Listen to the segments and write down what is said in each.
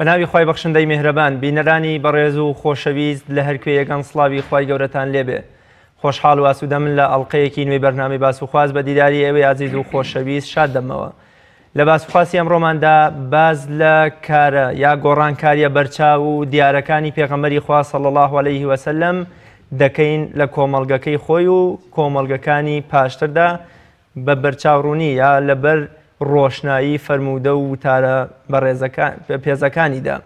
بە ناوی خوای بەخشندەی میهرەبان بینەرانی بەڕێز و خۆشەویست لە هەر کوێیەکان سڵاوی خوای گەورەتان لێبێ خۆشحاڵ و ئاسوودەم لە ئەڵلقەیەکی نوێی بەرنامەی باس و خواست بە دیداری ئێوەی ئازیز و خۆشەویست شاد دەمەوە لە باس و خواسی ئەمڕۆماندا باس لە کارە یا گۆڕانکاریە بەرچاو و دیارەکانی پێغەمبەری خوا صلی الله علیه وسلم دەکەین لە کۆمەڵگەکەی خۆی و کۆمەڵگەکانی پاشتردا بە بەرچاوڕوونی یا لەبەر ڕۆشنایی فەرموودە و وتارە بەڕێزەکان پێزەکانیدا.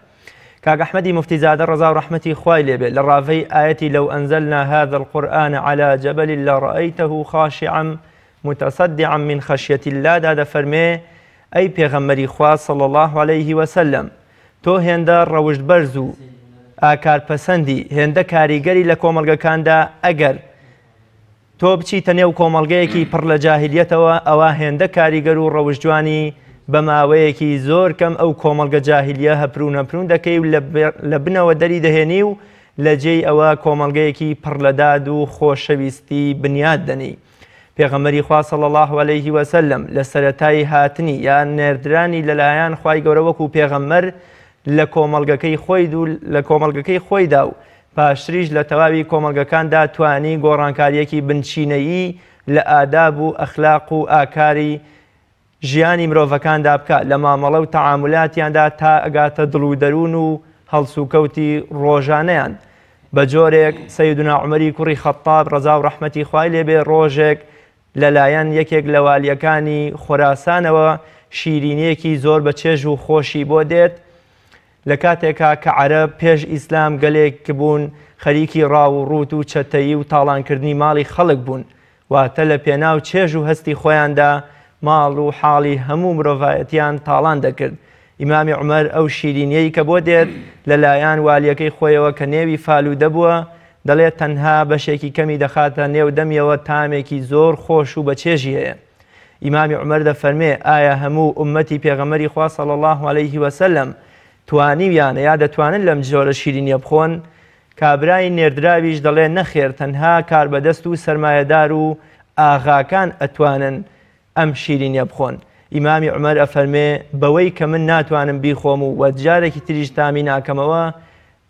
کاک ئەحمەدی موفتیزادە ڕەزا و ڕەحمەتی خوای لێ بێ لە ڕاڤەی ئایەتی لو انزلنا هذا القرآن على جبل لرأیته خاشعا متصدعا من خشیة اللە دا دەفەرمێ ئەی پێغەمبەری خوا صلی اللە علیه وسلم تۆ هێندە ڕەوشت بەرز و ئاکار پەسەندی هێندە کاریگەری لە کۆمەڵگەکاندا ئەگەر تۆ بچیتە نێو کۆمەڵگەیەکی پڕ لە جاهیلیەتەوە ئەوا هێندە کاریگەر و ڕەوشت جوانی بە ماوەیەکی زۆر کەم ئەو کۆمەڵگە جاهیلیە هەپرون هەپرون دەکەی و لە بنەوە دەری دەهێنی و لە جێی ئەوە کۆمەڵگەیەکی پڕ لە داد و خۆشەویستی بنیات دەنێی. پێغەمبەری خوا صلی اللە علیه وسلم لە سەرەتای هاتنی یا نێردرانی لەلایەن خوای گەورە وەکو پێغەمبەر لە کۆمەڵگەکەی خۆی لە کۆمەڵگەکەی خۆیدا و پاشتریش لە تەواوی کۆمەڵگەکاندا توانی گۆڕانکارییەکی بنچینەیی لە ئاداب و ئەخلاق و ئاکاری ژیانی مرۆڤەکاندا بکا لە مامەڵە و تەعامولاتیاندا تا ئەگاتە دڵ و دەروون و هەڵسوکەوتی ڕۆژانەیان بە جۆرێک سەیدونا عومەری کوڕی خەتاب ڕەزا و ڕەحمەتی خوای لێ بێ ڕۆژێک لەلایەن یەکێک لە والیەکانی خۆراسانەوە شیرینیەکی زۆر بە چێژ و خۆشی بۆ دێت لە کاتێکا کە عەرەب پێش ئیسلام گەلێک بوون خەریکی ڕاو و ڕووت و چەتەیی و تاڵانکردنی ماڵی خەڵک بوون واتە لە پێناو چێژ و هەستی خۆیاندا ماڵ و حاڵی هەموو مرۆڤایەتیان تاڵان دەکرد. ئیمامی عومەر ئەو شیرینیەی کە بۆ دێت لە لایان والیەکەی خۆیەوە کە نێوی فالودە بووە دەڵێت تەنها بەشێکی کەمی دەخاتە نێو دەمیەوە تامێکی زۆر خۆش و بەچێژی هەیە. ئیمامی عومەر دەفەرمێ ئایا هەموو ئوممەتی پێغەمبەری خوا صلی اللە علیه وسلم توانیویانە یا دەتوانن لەم جۆرە شیرینیە بخۆن؟ کابرای نێردراویش دەڵێ نەخێر تەنها کاربەدەست و سەرمایەدار و ئاغاکان ئەتوانن ئەم شیرینیە بخۆن. ئیمامی عومەر ئەفەرمێ بەوەی کە من ناتوانم بیخۆم و وە جارێکی تریش تامی ناکەمەوە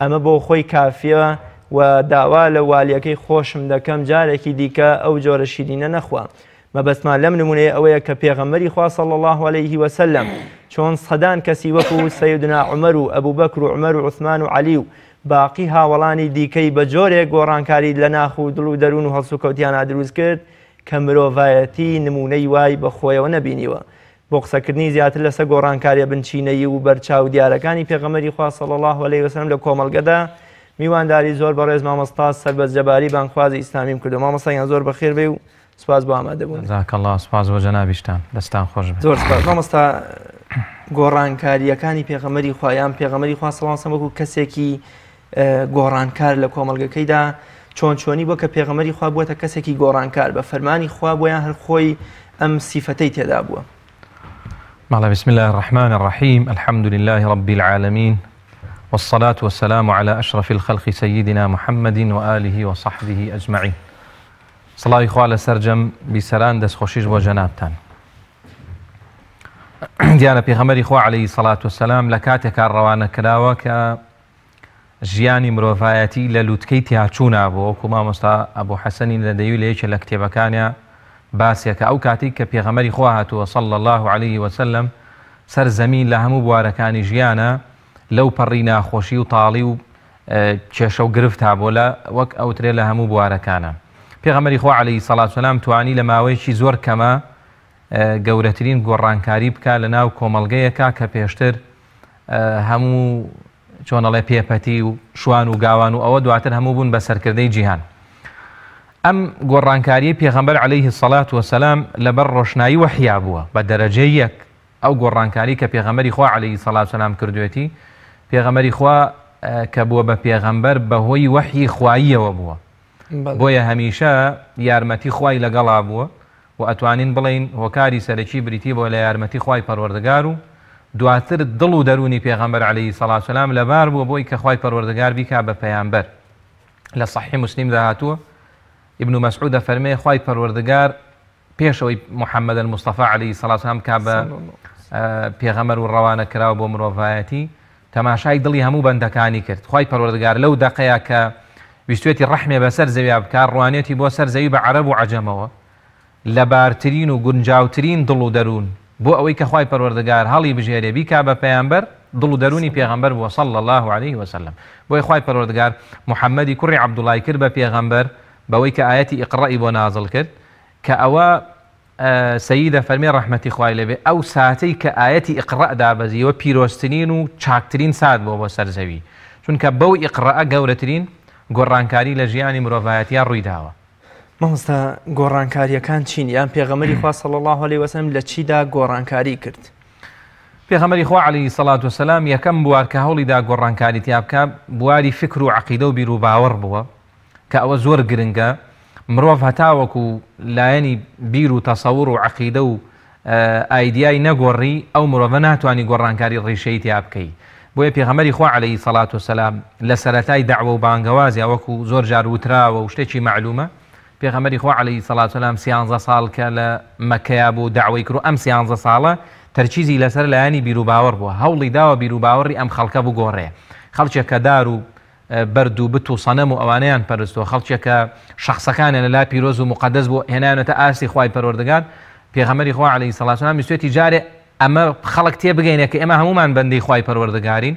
ئەمە بۆ خۆی کافیە و داوا لە والیەکەی خۆشم دەکەم جارێکی دیکە ئەو جۆرە شیرینە نەخوا. مەبەستمان لەم نمونەیە ئەوەیە کە پێغەمبەری خوا صلی اللە علیه وسلم چۆن سەدان کەسی وەکو سەیدنا عومەر و ئەبوبەکر و عومەر و عوسمان و عەلی و باقی هاوەڵانی دیکەی بە جۆرێک گۆڕانکاری لە ناخ و دڵ و دەروون و هەڵسوکەوتیانا دروست کرد کە مرۆڤایەتی نمونەی وای بە خۆیەوە نەبینیوە. بۆ قسەکردنی زیاتر لەسەر گۆڕانکاریە بنچینەیی و بەرچاو دیارەکانی پێغەمبەری خوا صلی اللە علیه وسلم لە کۆمەڵگەدا میوانداری زۆر بەڕێز مامۆستا سەربەست جەباری بانگخوازی ئیسلامیم کردو. مامۆستا گیان زۆر بەخێر بێی و سپاس بۆ ئامادەبوون. جزاک اللە سپاس بۆ جەنابیشتان دەستان خۆش بێت. زۆر سپاس مامۆستا. گۆڕانکارییەکانی پێغەمبەری خوا یان پێغەمبەری خوا صلی اللە علیه وسلم وەکو کەسێکی گۆڕانکار لە کۆمەڵگەکەیدا چۆن چۆنی بۆ کە پێغەمبەری خوا بووەتە کەسێکی گۆڕانکار بە فەرمانی خوا بۆیان هەر خۆی ئەم سیفەتەی تێدا بووە. بەڵێ بسم الله الرحمن الرحیم الحمد لله رب العالمین والصلاة والسلام على أشرف الخلق سيدنا محمد وآله وصحبه أجمعين سڵاوی خوا لە سەرجەم بیسەران دەستخۆشیش بۆ جەنابتان. دیارە پێغەمبەری خوا عەلەیهی سەڵات وسەلام لە کاتێکا ڕەوانە کراوە کە ژیانی مرۆڤایەتی لە لوتکەی تیاچوونا بوو وەکو مامۆستا ئەبوو حەسەنی نەدەوی لە یەکێ لە کتێبەکانیا باسێکە ئەو کاتێک کە پێغەمبەری خوا هاتووە صلی الله علیه وسلم سەر زەمین لە هەموو بوارەکانی ژیانە لەو پەڕی ناخۆشی و تاڵی و کێشە و گرفت هابووە لە وەک ئەوترێ لە هەموو بوارەکانە. پێغەمبەری خوا علیە سەڵات سەلام توانی لە ماوەیەکی زۆر کەمە گەورەترین گۆڕانکاری بکا لە ناو کۆمەڵگەیەکا کە پێشتر هەموو چۆنەڵێ پێپەتی و شوان و گاوان و ئەوە دواتر هەموو بوون بە سەرکردەی جیهان. ئەم گۆڕانکاریەی پێغەمبەر علیه الصلاة والسلام لەبەر ڕۆشنایی وەحیا بووە بە دەرەجەی یەک ئەو گۆڕانکاری کە پێغەمبەری خوا علیە سەڵات سەلام کردوێتی، پێغەمبەری خوا کە بووە بە پێغەمبەر بەهۆی وەحیی خواییەوە بووە، بۆیە هەمیشە یارمەتی خوای لەگەڵا بووە و ئەتوانین بڵێین هۆکاری سەرەکی بریتی بووە لە یارمەتی خوای پەروەردگار و دواتر دڵ و دەروونی پێغەمبەر علیە سەڵات سەلام لەبار بووە بۆی کە خوای پەروەردگار بیکا بە پەیامبەر. لە صحیح مسلمدا هاتووە ابن مسعود دەفەرمێ خوای پەروەردگار پێش ئەوەی محمد المصطفی علیە الصلوة والسلام بکا بە پێغەمبەر و ڕەوانە کراو بۆ مرۆڤایەتی تەماشای دڵی هەموو بەندەکانی کرد خوای پەروەردگار لەو دەقەیا کە ویستوێتی ڕەحمێ بەسەر زەویا بکا ڕوانیەتی بۆ سەر زەوی بە عەرەب و عەجەمەوە لەبارترین و گونجاوترین دڵ و دەروون بۆ ئەوەی کە خوای پەروەردگار هەڵی بژێرێ بیکا بە پەیامبەر دڵ و دەروونی پێغەمبەر بووە صلی اللە علیه وسلم بۆیە خوای پەروەردگار محمدی کوڕی عەبدوڵای کرد بە پێغەمبەر بەوەی کە ئایەتی اقرأ ی بۆ نازڵ کرد کە ئەوە سەیید ئەفەرمێ ڕەحمەتی خوای لێ بێ ئەو ساتەی کە ئایەتی اقرأ دابەزیوە پیرۆزترین و چاکترین سات بووە بۆ سەر زەوی چونکە بەو اقرأ گەورەترین گۆڕانکاری لە ژیانی مرۆڤایەتیا ڕووی داوە. مامۆستا گۆڕانکاریەکان چین یان پێغەمبەری خوا صلی اللە علیە وسلم لە چیدا گۆڕانکاری کرد؟ پێغەمبەری خوا علیە سڵات وسلام یەکەم بوار کە هەوڵی دا گۆڕانکاری تیا بکا بواری فکر و عەقیدە و بیروباوەڕ بووە کە ئەوە زۆر گرنگە مرۆڤ هەتاوەکو لایەنی بیر و تەسەور و عەقیدە و ئایدیای نەگۆڕی ئەو مرۆڤە ناتوانی گۆڕانکاری ڕیشەیی تیا بکەی بۆیە پێغەمبەری خوا عەلەیهی سەڵات وسەلام لە سەرەتای دەعوە و بانگەوازیا وەکو زۆر جار وتراوە و شتێکی مەعلومە پێغەمبەری خوا عەلەیهی سەڵات وسەلام سیانزە ساڵ کە لە مەککەیا بوو دەعوەی کرد و ئەم سیانزە ساڵە تەرکیزی لەسەر لایەنی بیروباوەڕ بووە هەوڵی داوە بیروباوەڕی ئەم خەڵکە بگۆڕێ خەڵکێک کە دار و بەرد و بت و سەنەم و ئەوانەیان پەرستووە، خەڵکێک کە شەخسەکانیان لەلا پیرۆز و موقەدەس بوو هێنایانەتە ئاستی خوای پەروەردگار، پێغەمبەری خوا علیە سڵات وسلام ویستویەتی جارێ ئەمە خەڵک تێبگەینێ کە ئێمە هەموومان بەندەی خوای پەروەردگارین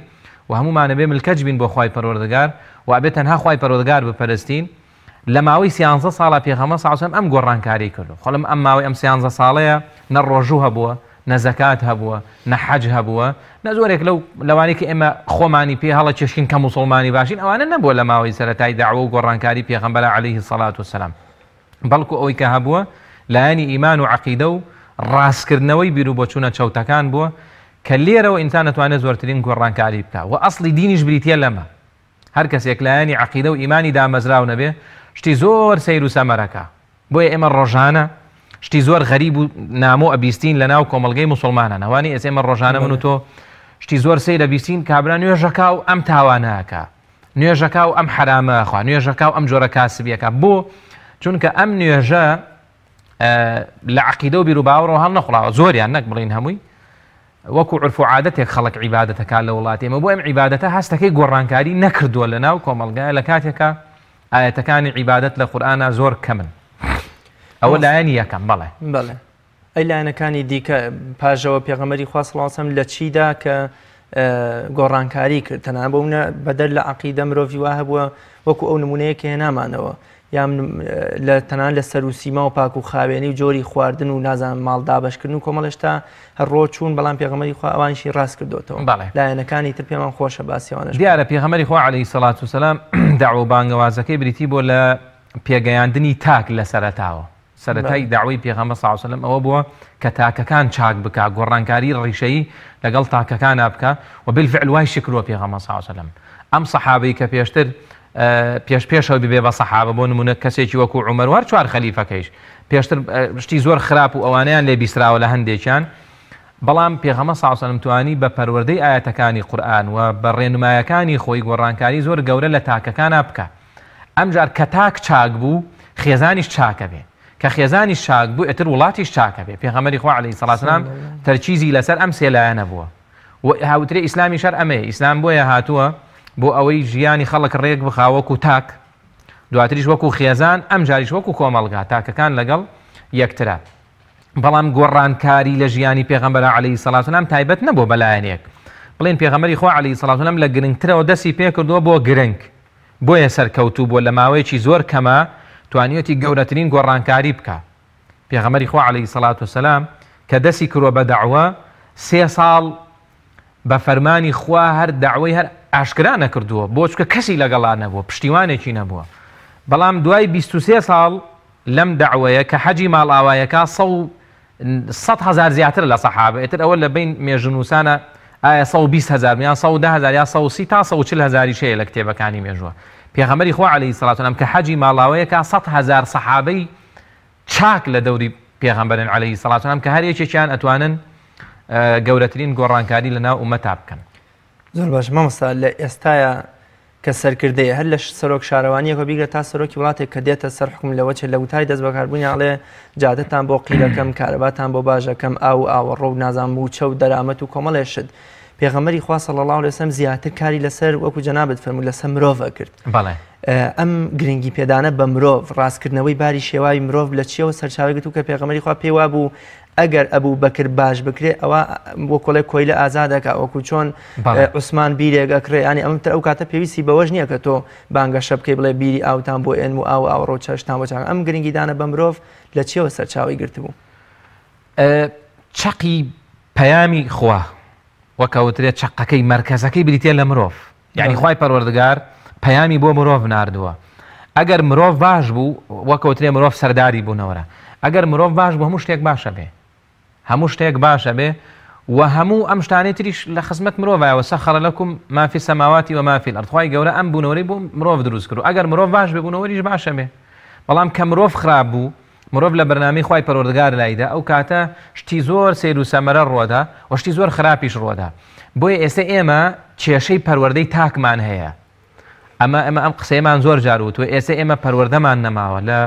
و هەموومان ئەبێ ملکەچ بین بۆ خوای پەروەردگار و ئەبێ تەنها خوای پەروەردگار بپەرستین. لە ماوەی سیانزە ساڵا پێغەمبەر صلی اللە علیە و سلم ئەم گۆڕانکاریەی کردووە. خۆ لەم ئەم ماوەی ئەم سیانزە ساڵەیە نە ڕۆژوو هەبووە، نە زەکات هەبووە، نە حەج هەبووە، نە زۆرێک لەو لەوانەی کە ئێمە خۆمانی پێ هەڵەکێشین کە موسڵمانی باشین ئەوانە نەبووە لە ماوەی سەرەتای دەعوە و گۆڕانکاری پێغەمبەرا علیه الصلاة والسلام. بەڵکو ئەوەی کە هەبووە لایەنی ئیمان و عەقیدە و ڕاستکردنەوەی بیروبۆچوونە چەوتەکان بووە کە لێرەوە ئینسان ئەتوانێت زۆرترین گۆڕانکاری بکا و ئەسڵی دینیش بریتیە لەمە. هەر کەسێک لایەنی عەقیدە و ئیمانی دامەزراو نەبێ شتی زۆر سەیر و سەمەرەکا. بۆیە ئێمە ڕۆژانە شتی زۆر غەریب و نامۆ ئەبیستین لە ناو کۆمەڵگەی موسڵمانان. ئەوانی ئێستا ئێمە ڕۆژانە من و تۆ شتی زۆر سەیر ئەبیستین کابرا نوێژەکا و ئەم تاوانە ئەکا، نوێژەکا و ئەم حەرامە ئەخوا، نوێژەکا و ئەم جۆرە کاسبیەکا. بۆ؟ چونکە ئەم نوێژە لە عەقیدە و بیروباوەڕەوە هەڵنەقوڵاوە، زۆریان نەک بڵێین هەمووی. وەکو عورف و عادەتێک خەڵک عیبادەتەکا لە وڵاتی ئێمە بۆ ئەم عیبادەتە هەستەکەی گۆڕانکاری نەکردووە لە ناو کۆمەڵگایە لە کاتێکا ئایەتەکانی عیبادەت لە قورئانا زۆر کەمن ئەوە لایەنی یەکەم بەڵێ. بەڵێ ئەی لایەنەکانی دیکە پاژەوە پێغەمبەری خوا صلی اللە علیه و سلم لە چیدا کە گۆڕانکاری کرد تەنها بۆ منە بەدەر لە عەقیدە مرۆڤی وا هەبووە وەکو ئەو نمونەیە کە هێنامانەوە یان لە تەنان لە سەر و سیما و پاک و خاوێنی و جۆری خواردن و نازانم ماڵ دابەشکردن و کۆمەڵێ شتا هەر ڕۆ چوون بەڵام پێغەمبەری خوا ئەوانیشی ڕاست کردۆتەوە بەڵێ. لایەنەکانی تر پێمان خۆشە باسی ئەوانەش بکەین. دیارە پێغەمبەری خوا علیە سڵات وسلام دەعوە و بانگەوازەکەی بریتی بووە لە پێگەیاندنی تاک لە سەرەتاوە سەرەتای دەعوەی پێغەمبەر صلی اللە علیە وسلم ئەوە بووە کە تاکەکان چاک بکا گۆڕانکاری ڕیشەیی لەگەڵ تاکەکانا بکا و بالفعل وایشی کردووە پێغەمبەر صلی اللە علیە وسلم ئەم سەحابەی کە پێشتر پێش پێشەوە ببێ بە سەحابە بۆ نمونە کەسێکی وەکو عومەر و هەر چوار خەلیفەکەیش پێشتر شتی زۆر خراپ و ئەوانەیان لێ بیستراوە لە هەندێکیان بەڵام پێغەمبەر صلی اللە علیه وسلم توانی بە پەروەردەی ئایەتەکانی قورئان و بە ڕێنمایەکانی خۆی گۆڕانکاری زۆر گەورە لە تاکەکانا بکا ئەمجار کە تاک چاک بوو خێزانیش چاکەبێ کە خێزانیش چاک بوو ئیتر وڵاتیش چاکەبێ پێغەمبەری خوا علیه الصلوة والسلام تەرکیزی لەسەر ئەم سێ لایەنە بووە و هاوترێ ئیسلامیش هەر ئەمەیە ئیسلام بۆیە هاتووە بۆ ئەوەی ژیانی خەڵک ڕێک بخا وەکو تاک دواتریش وەکو خێزان ئەمجاریش وەکو کۆمەڵگا تاکەکان لەگەڵ یەکترا بەڵام گۆڕانکاری لە ژیانی پێغەمبەرا عەلەیهی سەڵات وسلام تایبەت نەبووە بە لایەنێک بڵێن پێغەمبەری خوا عەلەیهی سەڵات وسلام لە گرنگترەوە دەستی پێکردووە بۆ گرنگ بۆیە سەرکەوتوو بووە لە ماوەیەکی زۆر کەما توانیویەتی گەورەترین گۆڕانکاری بکا پێغەمبەری خوا عەلەیهی سەڵات وسلام کە دەستی کردووە بە دەعوە سێ ساڵ بە فەرمانی خوا هەر دەعوەی هەر ئاشکرا نەکردووە بۆ چونکە کەسی لەگەڵا نەبووە پشتیوانێکی نەبووە بەڵام دوای 23 ساڵ لەم دەعوەیە کە حەجی ماڵئاوایەکە 100 هەزار زیاتر لە سەحابە ئیتر ئەوە لە بین مێژوونووسانە ئایا 120 هەزار یان 110 هەزار یا 130 تا 140 هەزاریش هەیە لە کتێبەکانی مێژووە پێغەمبەری خوا عەلەیهی سڵات وسلام کە حەجی ماڵاوەیەکە 100 هەزار سەحابەی چاک لە دەوری پێغەمبەرن عەلەیهی سڵات وسلام کە هەر یەکێکیان ئەتوانن گەورەترین گۆڕانکاری لە ناو ئومەتا بکەن. زۆر باش مامۆستا لە ئێستایا کە سەرکردەیە هەر لە سەرۆک شارەوانیەکە بیگرە تا سەرۆکی وڵاتێک کە دێتە سەر حکوم لەوە چێت لە وتاری دەست بەکاربوونی ئەڵێ جادەتان بۆ قیرەکەم کارەباتان بۆ باژەکەم ئاو و ئاوەڕۆ و نازانم مووچە و دەرامەت و کۆمەڵێ شت. پێغەمبەری خوا صلی اللە علیە وسلم زیاتر کاری لەسەر وەکو جەنابت فەرموو لەسەر مرۆڤ ئەکرد. بەڵێ. ئەم گرنگی پێدانە بە مرۆڤ، ڕاستکردنەوەی باری شێواوی مرۆڤ لە چیەوە سەرچاوەی گرتوو کە پێغەمبەری خوا پێی وابوو ئەگەر ئەبوو بەکر باش بکرێ ئەوە وەکۆڵێ کۆیلە ئازاد دەکا وەکو چۆن عوسمان بیرێک ئەکرێ ینی ئەم تر ئەو کاتە پێویستی بەوەش نییە کە تۆ بانگەشە بکەی بڵێ بیری ئاوتان بۆ ئێن و ئاو ئاوڕۆ چەشتان بۆ چاک ئەم گرنگیدانە بە مرۆڤ لە چیەوە سەرچاوەی گرتبوو؟ چەقی پەیامی خوا وەک ئەوترێت چەقەکەی مەرکەزەکەی بریتە لە مرۆڤ یعنی خوای پەروەردگار پەیامی بۆ مرۆڤ ناردووە ئەگەر مرۆڤ باش بوو وەک ئەوترێ مرۆڤ سەرداری بوونەوەرە ئەگەر مرۆڤ باش بوو هەموو شتێک باشە بێ هەموو شتێک باشە بێ و هەموو ئەم شتانەی تریش لە خزمەت مرۆڤایە وسخر لكم ما في السماوات وما في الأرض خوای گەورە ئەم بوونەوەری بۆ مرۆڤ دروست کرد ئەگەر مرۆڤ باش بێ بوونەوەریش باشە بێ بەڵام کە مرۆڤ خراپ بوو مرۆڤ لە بەرنامەی خوای پەروەردگار لایدا ئەو کاتە شتی زۆر سەیر و سەمەرە ڕوەدا و شتی زۆر خراپیش ڕوەدا بۆیە ئێستا ئێمە کێشەی پەروەردەی تاکمان هەیە ئەمە ئەمە ئەم قسەیەمان زۆر جار وتووە ئێستا ئێمە پەروەردەمان نەماوە لە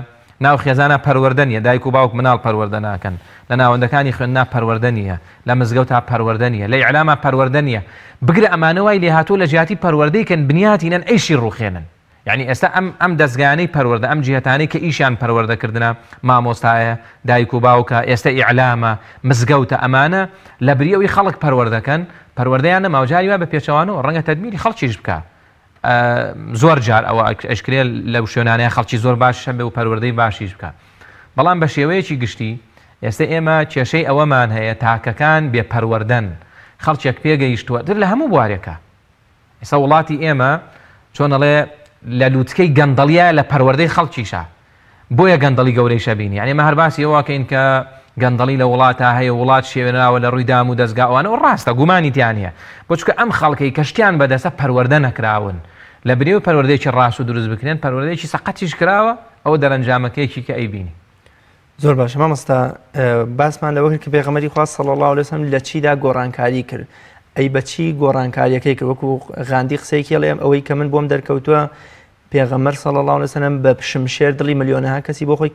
ناو خێزانە پەروەردە نییە دایک و باوک مناڵ پەروەردە ناکەن لە ناوەندەکانی خوێندنا پەروەردە نییە لە مزگەوتا پەروەردە نییە لە ئیعلاما پەروەردە نییە بگرە ئەمانە وای لێهاتووە لە جیاتی پەروەردەی کەن بنیاتینەن ئەیشی ڕوخێنن یانی ئێستا ئەم ئەم دەزگایانەی پەروەردە ئەم جیهەتانەی کە ئیشیان پەروەردە کردنە مامۆستایە دایک و باوکە ئێستا ئیعلامە مزگەوتە ئەمانە لە بری ئەوی خەڵک پەروەردەکەن پەروەردەیان نەماوە جاری وا بە پێچەوانەوە ڕەنگە تەدمیری خەڵکیش بکا زۆر جار ئەوە ئەشکرێ لەو شوێنانەیە خەڵکی زۆر باش هەبێ و پەروەردەی باشیش بکە بەڵام بە شێوەیەکی گشتی ئێستا ئێمە کێشەی ئەوەمان هەیە تاکەکان بێ پەروەردەن خەڵکێک پێگەیشتووە تر لە هەموو بوارێکە ئێستا وڵاتی ئێمە چۆن ئەڵێ لە لوتکەی گەندەڵیە لە پەروەردەی خەڵکیشە بۆیە گەندەڵی گەورەیشە بینی یعنی ئێمە هەر باسی ئەوە کەین کە گەندەڵی لە وڵاتە هەیە وڵات شێوێنراوە لە ڕووی دام و دەزگا ئەوانە و ڕاستە گومانی تیا نییە بۆ چونکە ئەم خەڵکەی کە شتیان بەدەستە پەروەردە نەکراون لە بری و پەروەردەیەکی ڕاست و دروست بکرێن پەروەردەیەکی سەقەتیش کراوە ئەوە دەرەنجامەکەیەکی کە ئەیبینی. زۆر باشە مامۆستا باسمان لەوە کرد کە پێغەمبەری خوا صلی الله علیه وسلم لە چیدا گۆڕانکاری کرد ئەی بەچی گۆڕانکاریەکەی کرد وەکو غاندی قسەیەکی ئەڵێ ئەوەی کە من بۆم دەرکەوتووە پێغەمبەر صلی الله علیه وسلم بە شمشێر دڵی ملیۆنەها کەسی بۆ خۆی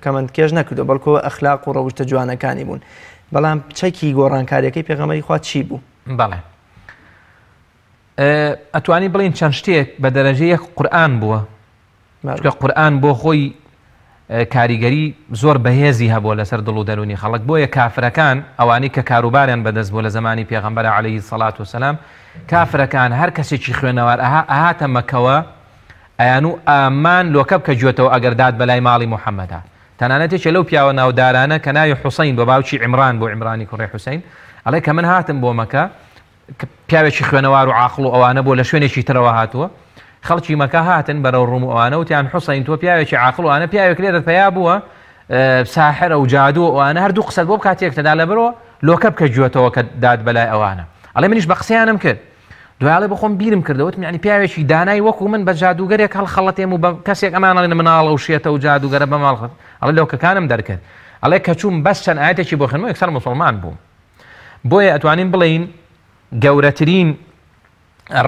کەمەندکێش نەکردو بەڵکو ئەخلاق و ڕەوشتە جوانەکانی بوون بەڵام چەکی گۆڕانکاریەکەی پێغەمبەری خوا چی بوو؟ بەڵێ ئەتوانی بڵین چەند شتێک بە دەرەجە یەک قورئان بووە چونکە قورئان بۆ خۆی کاریگەری زۆر بەهێزی هەبووە لەسەر دڵ و دەروونی خەڵک بۆیە کافرەکان ئەوانەی کە کاروباریان بەدەست بووە لە زەمانی پێغەمبەرە عەلەیهی سەڵات وسەلام کافرەکان هەر کەسێکی خوێنەوار ئەها ئەهاتە مەکەوە ئەیان و ئامان لۆکە بکە گوێتەوە ئەگەر داد بەلای ماڵی محەممەدا تەنانەت یەکێ لەو پیاوە ناودارانە کە ناوی حوسین بۆ باوکی عیمران بۆ عیمرانی کوڕی حوسین ئەڵێ کە من هاتم بۆ مەکە پیاوێکی خوێنەوار و عاقڵ و ئەوانە بووە لە شوێنێکی ترەوە هاتووە خەڵکی مەکە هاتن بەرەو ڕوم و ئەوانە وتیان حوسەین تۆ پیاوێکی عاقڵ و ئەوانە پیاوێک لێرەت پەیا بووە ساحرە و جادوو و ئەوانە هەردوو قسەت بۆ بکات تێکتەدا لەبەرەوە لۆکە بکە گوێتەوە کە داد بەلای ئەوانە ئەڵێ منیش بە قسەیانم کرد دوای ئەڵێ بەخۆم بیرم کردەوە وتم یعنی پیاوێکی دانای وەکو من بە جادوگەرێک هەڵخەڵەتێم و بە کەسێک ئەمان ئەڵێن مناڵە و شێتە و جادوگەرە بە ماڵ ئەڵێ لۆکەکانم دەرکرد ئەڵێ کە چووم بەس چەند ئایەتێکی بۆ خوێندمەوە یەکسەر موسڵمان بووم بۆیە ئەتوانین بڵێین گەورەترین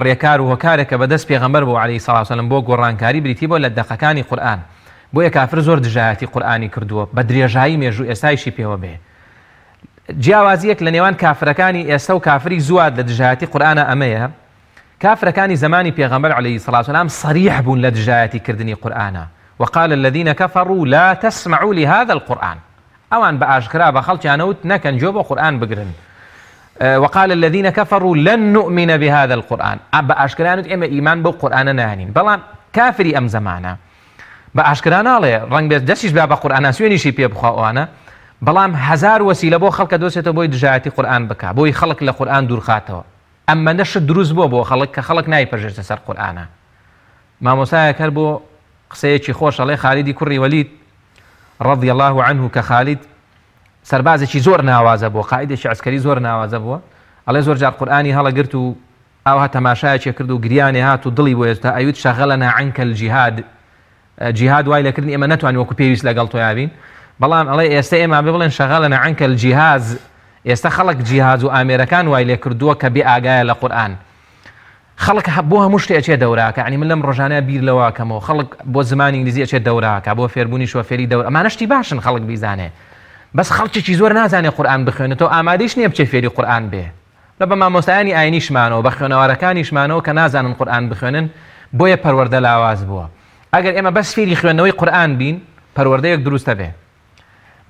ڕێکار و هۆکارێک کە بەدەست پێغەمبەر بوو عەلەیهی سڵاو وسلام بۆ گۆڕانکاری بریتی بووە لە دەقەکانی قورئان بۆیە کافر زۆر دژایەتی قورئانی کردووە بە درێژایی مێژوو ئێستایشی پێوە بێ جیاوازیەک لە نێوان کافرەکانی ئێستا و کافری زواد لە دژایەتی قورئانە ئەمەیە کافرەکانی زمانی پێغەمبەر عەلەیهی سڵاو وسلام صریح بوون لە دژایەتی کردنی قورئانە وقال الذين كفروا لا تسمعوا لهذا القرآن ئەوان بە ئاشکرا بە خەڵکیان وت نەکەن گوێ بۆ قورئان بگرن وقال الذين كفروا لن نؤمن بهذا القرآن بە ئاشکرا وت ئێمە ئیمان بەو قورئانە ناهێنین بەڵام کافری ئەم زەمانە بە ئاشکرا ناڵێ ڕەنگ بێت دەستیش با بە قورئانە سوێنیشی پێ بخوا ئەوانە بەڵام هەزار وەسیلە بۆ خەڵکە دۆسێتەوە بۆی دژایەتی قورئان بکا بۆی خەڵک لە قورئان دوورخاتەوە ئەمەندە شت دروست بووە بۆ خەڵک کە خەڵک نایپەژێتە سەر قورئانە مامۆستایەک هەر بۆ قسەیەکی خۆش ئەڵێ خالیدی کوڕی وەلید رضی اللە عنه کە خالید سەربازێکی زۆر ناوازە بووە قائیدێکی عەسکەری زۆر ناوازە بووە ئەڵێ زۆر جار قورئانی هەڵەگرت و ئاوها تەماشایەکی کرد و گریانێ هات و دڵی بۆ ئێستا ئەیوت شغلنا عنک الجهاد جیهاد وای لەکردن ئێمە نەتوانین وەکو پێویست لەگەڵ تۆیا بین بەڵام ئەڵێ ئێستا ئێمە بێ بڵێن شغلنا عنک الجهاز ئێستا خەڵک جیهاز و ئامێرەکان وای لێ کردووە کە بێ ئاگایە لە قورئان خەڵک بۆ هەموو شتێ ئەچێ دەوراکا یانی من لەم ڕۆژانە بیر لەوە ئەکەمەوە خەڵک بۆ زمانی ئینگلیزی ئەچێت دەوراکا بۆ فێربوونی شۆفێری دەور ئەمانە شتی باشن خەڵک بیزانێ بەس خەڵکێکی زۆر نازانێ قورئان بخوێنێتەوە ئامادەیش نییە بچێ فێری قورئان بێ. لە بە مامۆستایانی ئاینیشمانەوە بە خوێنەوارەکانیشمانەوە کە نازانن قورئان بخوێنن بۆیە پەروەردە لاواز بووە. ئەگەر ئێمە بەس فێری خوێندنەوەی قورئان بین پەروەردەیەک دروست ئەبێ.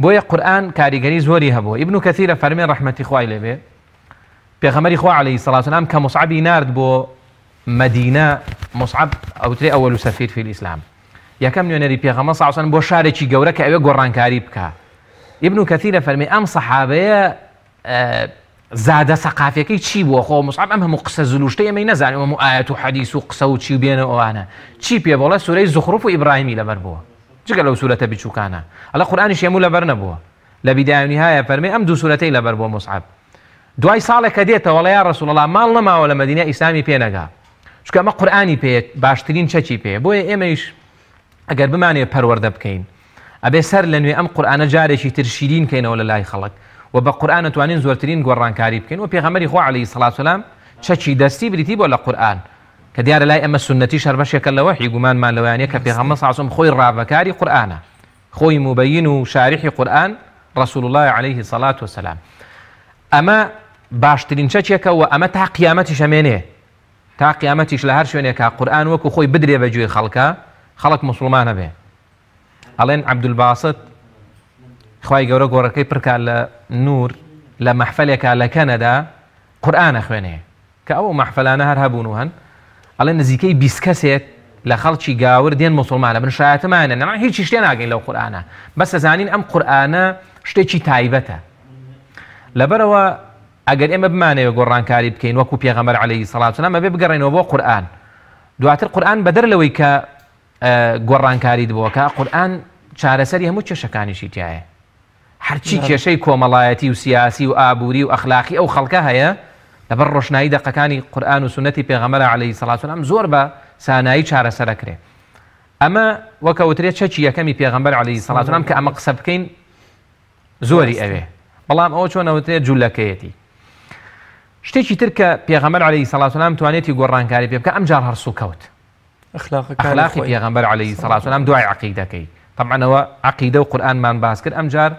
بۆیە قورئان کاریگەری زۆری هەبووە. ئیبن کەثیر ئەفەرمێ ڕەحمەتی خوای لێ بێ پێغەمبەری خوا عەلەیهی سەڵات وسەلام کە موسعەبی نارد بۆ مەدینە، موسعەب ئەوترێ ئەوەل سەفیر فی الئیسلام، یەکەم نوێنەری پێغەمبەر صلی اللە علیە وسلم بۆ شارێکی گەورە کە ئەوێ گۆڕانکاری بکا. ئیبن کەثیر ئەفەرمێ ئەم سەحابەیە زادە سەقافیەکەی چی بووە؟ خۆ موسعەب ئەم هەموو قسە زلوشتەی ئێمەی نەزانی، ئەم هەموو ئایەت و حەدیس و قسە و چی و بێنە و ئەوانە چی پێ بۆڵێ؟ سورەی زوخروف و ئیبراهیمی لەبەر بووە جگە لەو سورەتە بچووکانە، ئەڵێ قورئانیشی هەموو لەبەر نەبووە. لە بیدایە و نیهایە فەرمی ئەم دوو سورەتەی لەبەر بووە موسعەب دوای ساڵێک کە دێتەوە ئەڵێ یا رسول اللە ماڵ نەماوە لە مەدینە ئیسلامی پێ نەگا چونکە ئەمە قورئانی پێ باشترین چەکی پێ بۆیە ئێمەیش ئەگەر بمانەوێ پەروەردە بکەین ئەبێ سەر لە نوێ ئەم قورئانە جارێکی تر شیرین کەینەوە لە لای خەڵک و بە قورئان ئەتوانین زۆرترین گۆڕانکاری بکەین و پێغەمبەری خوا عەلەیهی سڵات وسلام چەکی دەستی بریتی بووە لە قورئان کە دیارە لای ئێمە سوننەتیش هەر بەشێکە لە وەحی گومانمان لەوەیان نیە کە پێغەمبەر صلی اللە علیه و سلم خۆی ڕاڤەکاری قورئانە خۆی موبەین و شارحی قورئان رسول اللە علیه الصلوة والسلام ئەمە باشترین چەکێکە و ئەمە تا قیامەتیش ئەمێنێ تا قیامەتیش لە هەر شوێنێکا قورئان وەکو خۆی بدرێ بە گوێی خەڵکە خەڵک موسڵمان ئەبێ ئەڵێن عەبدولباسط خوای گەورە گۆڕەکەی پڕکا لە نور لە مەحفەلێکا لە کەنەدا قورئان ئەخوێنێ کە ئەو مەحفەلانە هەر هەبوون و هەن، ئەڵێن نزیکەی 20 کەسێک لە خەڵکی گاور دێن موسڵمان ئەبن، شایەتمان نەن، ئەمە هیچیش تێناگەین لەو قورئانە، بەس ئەزانین ئەم قورئانە شتێکی تایبەتە. لەبەرئەوە ئەگەر ئێمە بمانەوێت گۆڕانکاری بکەین وەکو پێغەمبەر عەلەیهی سەڵات وسەلام ئەبێ بگەڕێینەوە بۆ قورئان. دواتر قورئان بەدەر لەوەی کە گۆڕانکاریت بۆ کە قورئان چارەسەری هەموو کێشەکانیشی تایە. هەرچی کێشەی کۆمەڵایەتی و سیاسی و ئابووری و ئەخلاقی ئەو خەڵکە هەیە، لەبەر ڕۆشنایی دەقەکانی قورئان و سوننەتی پێغەمبەر علیە سڵات وسلام زۆر بە سانایی چارەسەر ئەکرێ. ئەمە وەک ئەوترێ چەکی یەکەمی پێغەمبەر علیە سڵات وسلام کە ئەمە قسە بکەین زۆری ئەوێ، بەڵام ئەوە چۆن ئەوترێ جولەکەیەتی. شتێکی تر کە پێغەمبەر علیە سڵات وسلام توانێتی گۆڕانکاری پێ بکا ئەمجار هەڵسوکەوت. ئەخلاقی پێغەمبەر عەلەیهی سەڵات وسلام دوای عەقیدەکەی تەبعەن ئەوە عەقیدە و قورئانمان باس کرد ئەمجار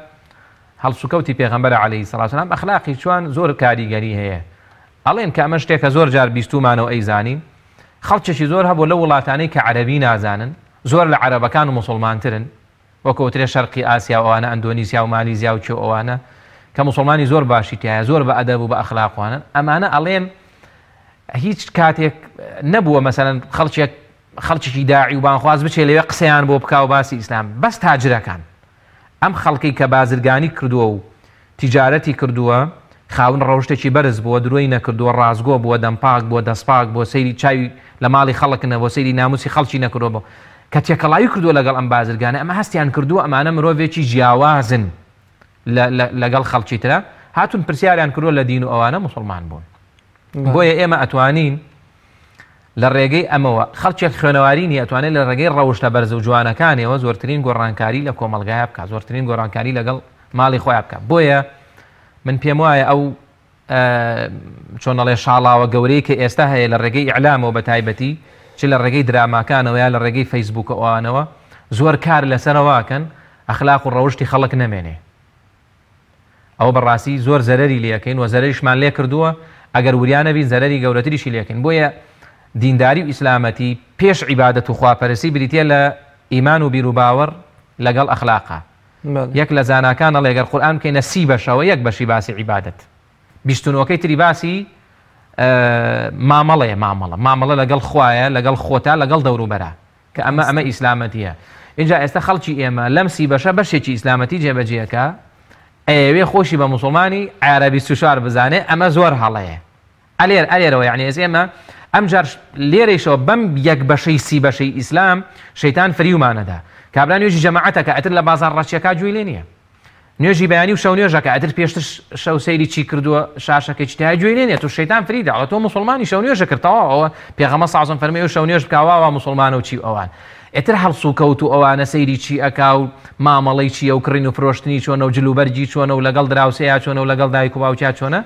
هەڵسوکەوتی پێغەمبەر عەلەیهی سەڵات وسلام ئەخلاقی چوان زۆر کاریگەری هەیە ئەڵێن کە ئەمە شتێکە زۆر جار بیستومانە و ئەیزانین خەڵکێکی زۆر هەبوو لەو وڵاتانەی کە عەرەبی نازانن زۆر لە عەرەبەکان و موسڵمانترن وەک ئەوترێ شەرقی ئاسیا و ئەوانە ئەندۆنیسیا و مالیزیا و کێ و ئەوانە کە موسڵمانی زۆر باشی تیایە زۆر بە ئەدەب و بە ئەخلاقوانن ئەمانە ئەڵێن هیچ کاتێک نەبووە مەسەلەن خەڵکێک خەڵکێکی داعی و بانخواز بچێ لەوێ قسەیان بۆ بکا و باسی ئیسلام بەس تاجرەکان ئەم خەڵکەی کە بازرگانی کردووە و تیجارەتی کردووە، خاوەن ڕەوشتێکی بەرز بووە، درۆی نەکردووە، ڕاستگۆ بووە، دەمپاک بووە، دەستپاک بووە، سەیری چاوی لە ماڵی خەڵک نەبووە، سەیری ناموسی خەڵکی نەکردووە، بۆ کە تێکەڵاوی کردووە لەگەڵ ئەم بازرگانە، ئەمە هەستیان کردووە ئەمانە مرۆڤێکی جیاوازن لە لەگەڵ خەڵکی ترا، هاتوون پرسیاریان کردووە لە دین و ئەوانە موسڵمان بوون. بۆیە ئێمە ئەتوانین لە ڕێگەی ئەمەوە خەڵکێک خوێنەواری نییە ئەتوانێت لە ڕێگەی ڕەوشتە بەرز و جوانەکانیەوە زۆرترین گۆڕانکاری لە کۆمەڵگایا بکات، زۆرترین گۆڕانکاری لەگەڵ ماڵی خۆیان بکات. بۆیە من پێم وایە ئەو چۆن ئەڵێ شاڵاوە گەورەی کە ئێستا هەیە لە ڕێگەی ئیعلامەوە بە تایبەتی چ لە ڕێگەی دراماکانەوە یا لە ڕێگەی فەیسبووک ئەوانەوە زۆر کار لەسەرەوەکەن ئەخلاق و ڕەوشتی خەڵک نەمێنێ. ئەوە بەڕاستی زۆر زەرەری لێ ئەکەین و زەرەریشمان لێ کردووە ئەگەر وریا نەبین زەرەری گەورەتریشی لێ ئەکەین بۆیە دینداری و ئیسلامەتی پێش عیبادەت و خواپەرستی بریتیە لە ئیمان و بیروباوەڕ لەگەڵ ئەخلاقا یەک لە زاناکان ئەڵێ گەر قورئان بکەینە سی بەشەوە یەک بەشی باسی عیبادەت بیست و نۆکەی تری باسی مامەڵەیە مامەڵە مامەڵە لەگەڵ خوایە لەگەڵ خۆتا لەگەڵ دەوروبەرە کە ئەمە ئەمە ئیسلامەتیە ئینجا ئێستا خەڵکی ئێمە لەم سی بەشە بەشێکی ئیسلامەتی جێبەجێکا ئەیەوێ خۆشی بە موسڵمانی عارە 24 بزانێ ئەمە زۆر هەڵەیە ئەلێر ئەلێرەوە یعنی ئێس ئێمە ئەمجار لێرەیشەوە بەم یەک بەشەی سی بەشەی ئیسلام شەیتان فریومانەدا کابرا نوێژی جەماعەتەکە ئەتر لە بازاڕ ڕەچیەکا گوێی لێ نییە نوێژی بەیانی و شەو نوێژەکە ئەتر پێشتر شەو سەیری چی کردووە شاشەکەی چی تایە گوێی لێ نیە تو شەیتان فری داوە تۆ موسڵمانی شەو نوێژە کرد تەواو ئەوە پێغەمبەر صلی الله فەرمی ئەو شەو نوێژ بکا وا وا موسڵمانە و چی و ئەوان ئیتر هەڵسوکەوت و ئەوانە سەیری چی ئەکا و مامەڵەی چییە و کڕین و فرۆشتنی چۆنە و جل و بەرگی چۆنە و لەگەڵ دراوسێیا چۆنە و لەگەڵ دایک و باوکیا چۆنە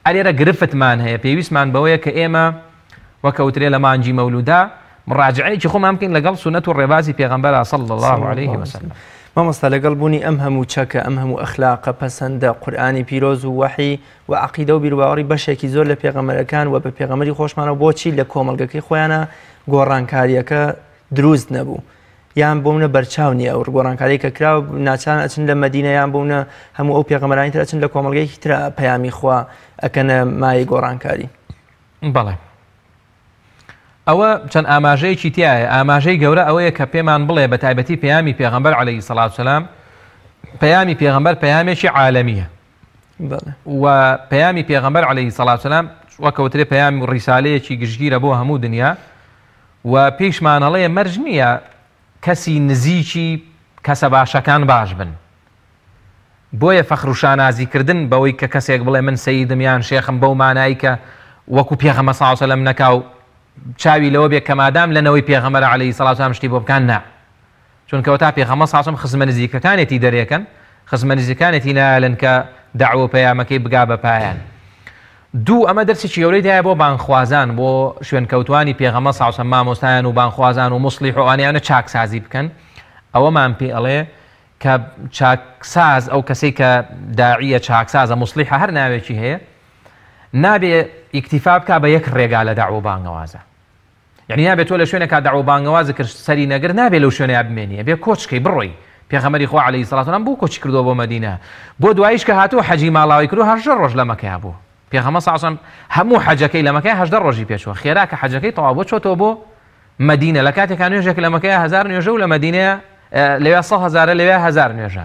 ئەلێرە گرفتمان هەیە پێویستمان بەوەیە کە ئێمە وەک ئەوترێ لە مانگی مەولودا مڕاجعەیەکی خۆمان بکەین لەگەڵ سوننەت و ڕێبازی پێغەمبەرا صلی اللە علیه وسلم. مامۆستا لەگەڵ بوونی ئەم هەموو چەکە، ئەم هەموو ئەخلاقە پەسەندە، قورئانی پیرۆز و وەحی و عەقیدە و بیروباوەڕی بەشێکی زۆر لە پێغەمبەرەکان و بە پێغەمبەری خۆشمانەوە بۆچی لە کۆمەڵگەکەی خۆیانە گۆڕانکارییەکە دروست نەبوو؟ یان بۆ منە بەرچاو نییە ئەو گۆڕانکاری کە کرا ناچان ئەچن لە مەدینە یان بۆ منە هەموو ئەو پێغەمبەرانی تر ئەچن لە کۆمەڵگەیەکی ترا پەیامی خوا ئەکەنە مایەی گۆڕانکاری. بەڵێ. ئەوە چەند ئاماژەیەکی تیایە، ئاماژەی گەورە ئەوەیە کە پێمان بڵێ بە تایبەتی پەیامی پێغەمبەر عەلەیهی سەڵات وسەلام، پەیامی پێغەمبەر پەیامێکی عالەمییە و پەیامی پێغەمبەر عەلەیهی سەڵات وسەلام وەک ئەوترێ پەیام و ڕیسالەیەکی گشتگیرە بۆ هەموو دنیا و پێیشمان ئەڵێ مەرج نییە کەسی نزیکی کەسە باشەکان باش بن. بۆیە فەخر و شانازی کردن بەوەی کە کەسێک بڵێ من سەیدم یان شێخم بەو مانای کە وەکو پێغەمبەر صلی اللە علیە وسلم نەکا و چاوی لەوە بێ کە مادام لە نەوەی پێغەمبەرە علیە الصلوە والسلام شتی بۆ بکا نا چونکە وەتا پێغەمبەر صلی اللە علیە وسلم خزمە نزیکەکانێتی دەرێکەن خزمە نزیکانێتی نایەلن کە دەعوە و پەیامەکەی بگا بە پایان دوو ئەمە دەرسێکی گەورەی دایە بۆ بانگخوازان بۆ شوێنکەوتوانی پێغەمبەر صلی اللە علیە وسلم مامۆستایان و بانگخوازان و موسڵیح و ئەوانەیانە چاکسازی بکەن ئەوەمان پێ ئەڵێ کە چاکساز ئەو کەسەی کە داعیە چاکسازە موسڵیحە هەر ناوێکی هەیە نابێ ئیکتیفا بکا بە یەک ڕێگا لە دەعوە و بانگەوازە یعنی نابێت تۆ لە شوێنێکا دەعوە و بانگەوازە کرد سەری نەگر نابێ لەو شوێنەیا بمێنی ئەبێ کۆچ کەی بڕۆی پێغەمبەری خوا عەلەیهی سڵات وسلام بۆ کۆچی کردووە بۆ مەدینە بۆ دواییش کە هاتووە حەجی ماڵاوی کردووە 18 ڕۆژ لە مەکەیا بوو پێغەمبەر صلی الله علیه و سلم هەموو حەجەکەی لە مەکەیا 18 ڕۆژی پێچووە خێرا کە حەجەکەی تەواو بووە چۆتەوە بۆ مەدینە لە کاتێکا نوێژێک لە مەکەیا هەزار نوێژە و لە مەدینەیە لەوێ سە هەزارە لەوێ هەزار نوێژە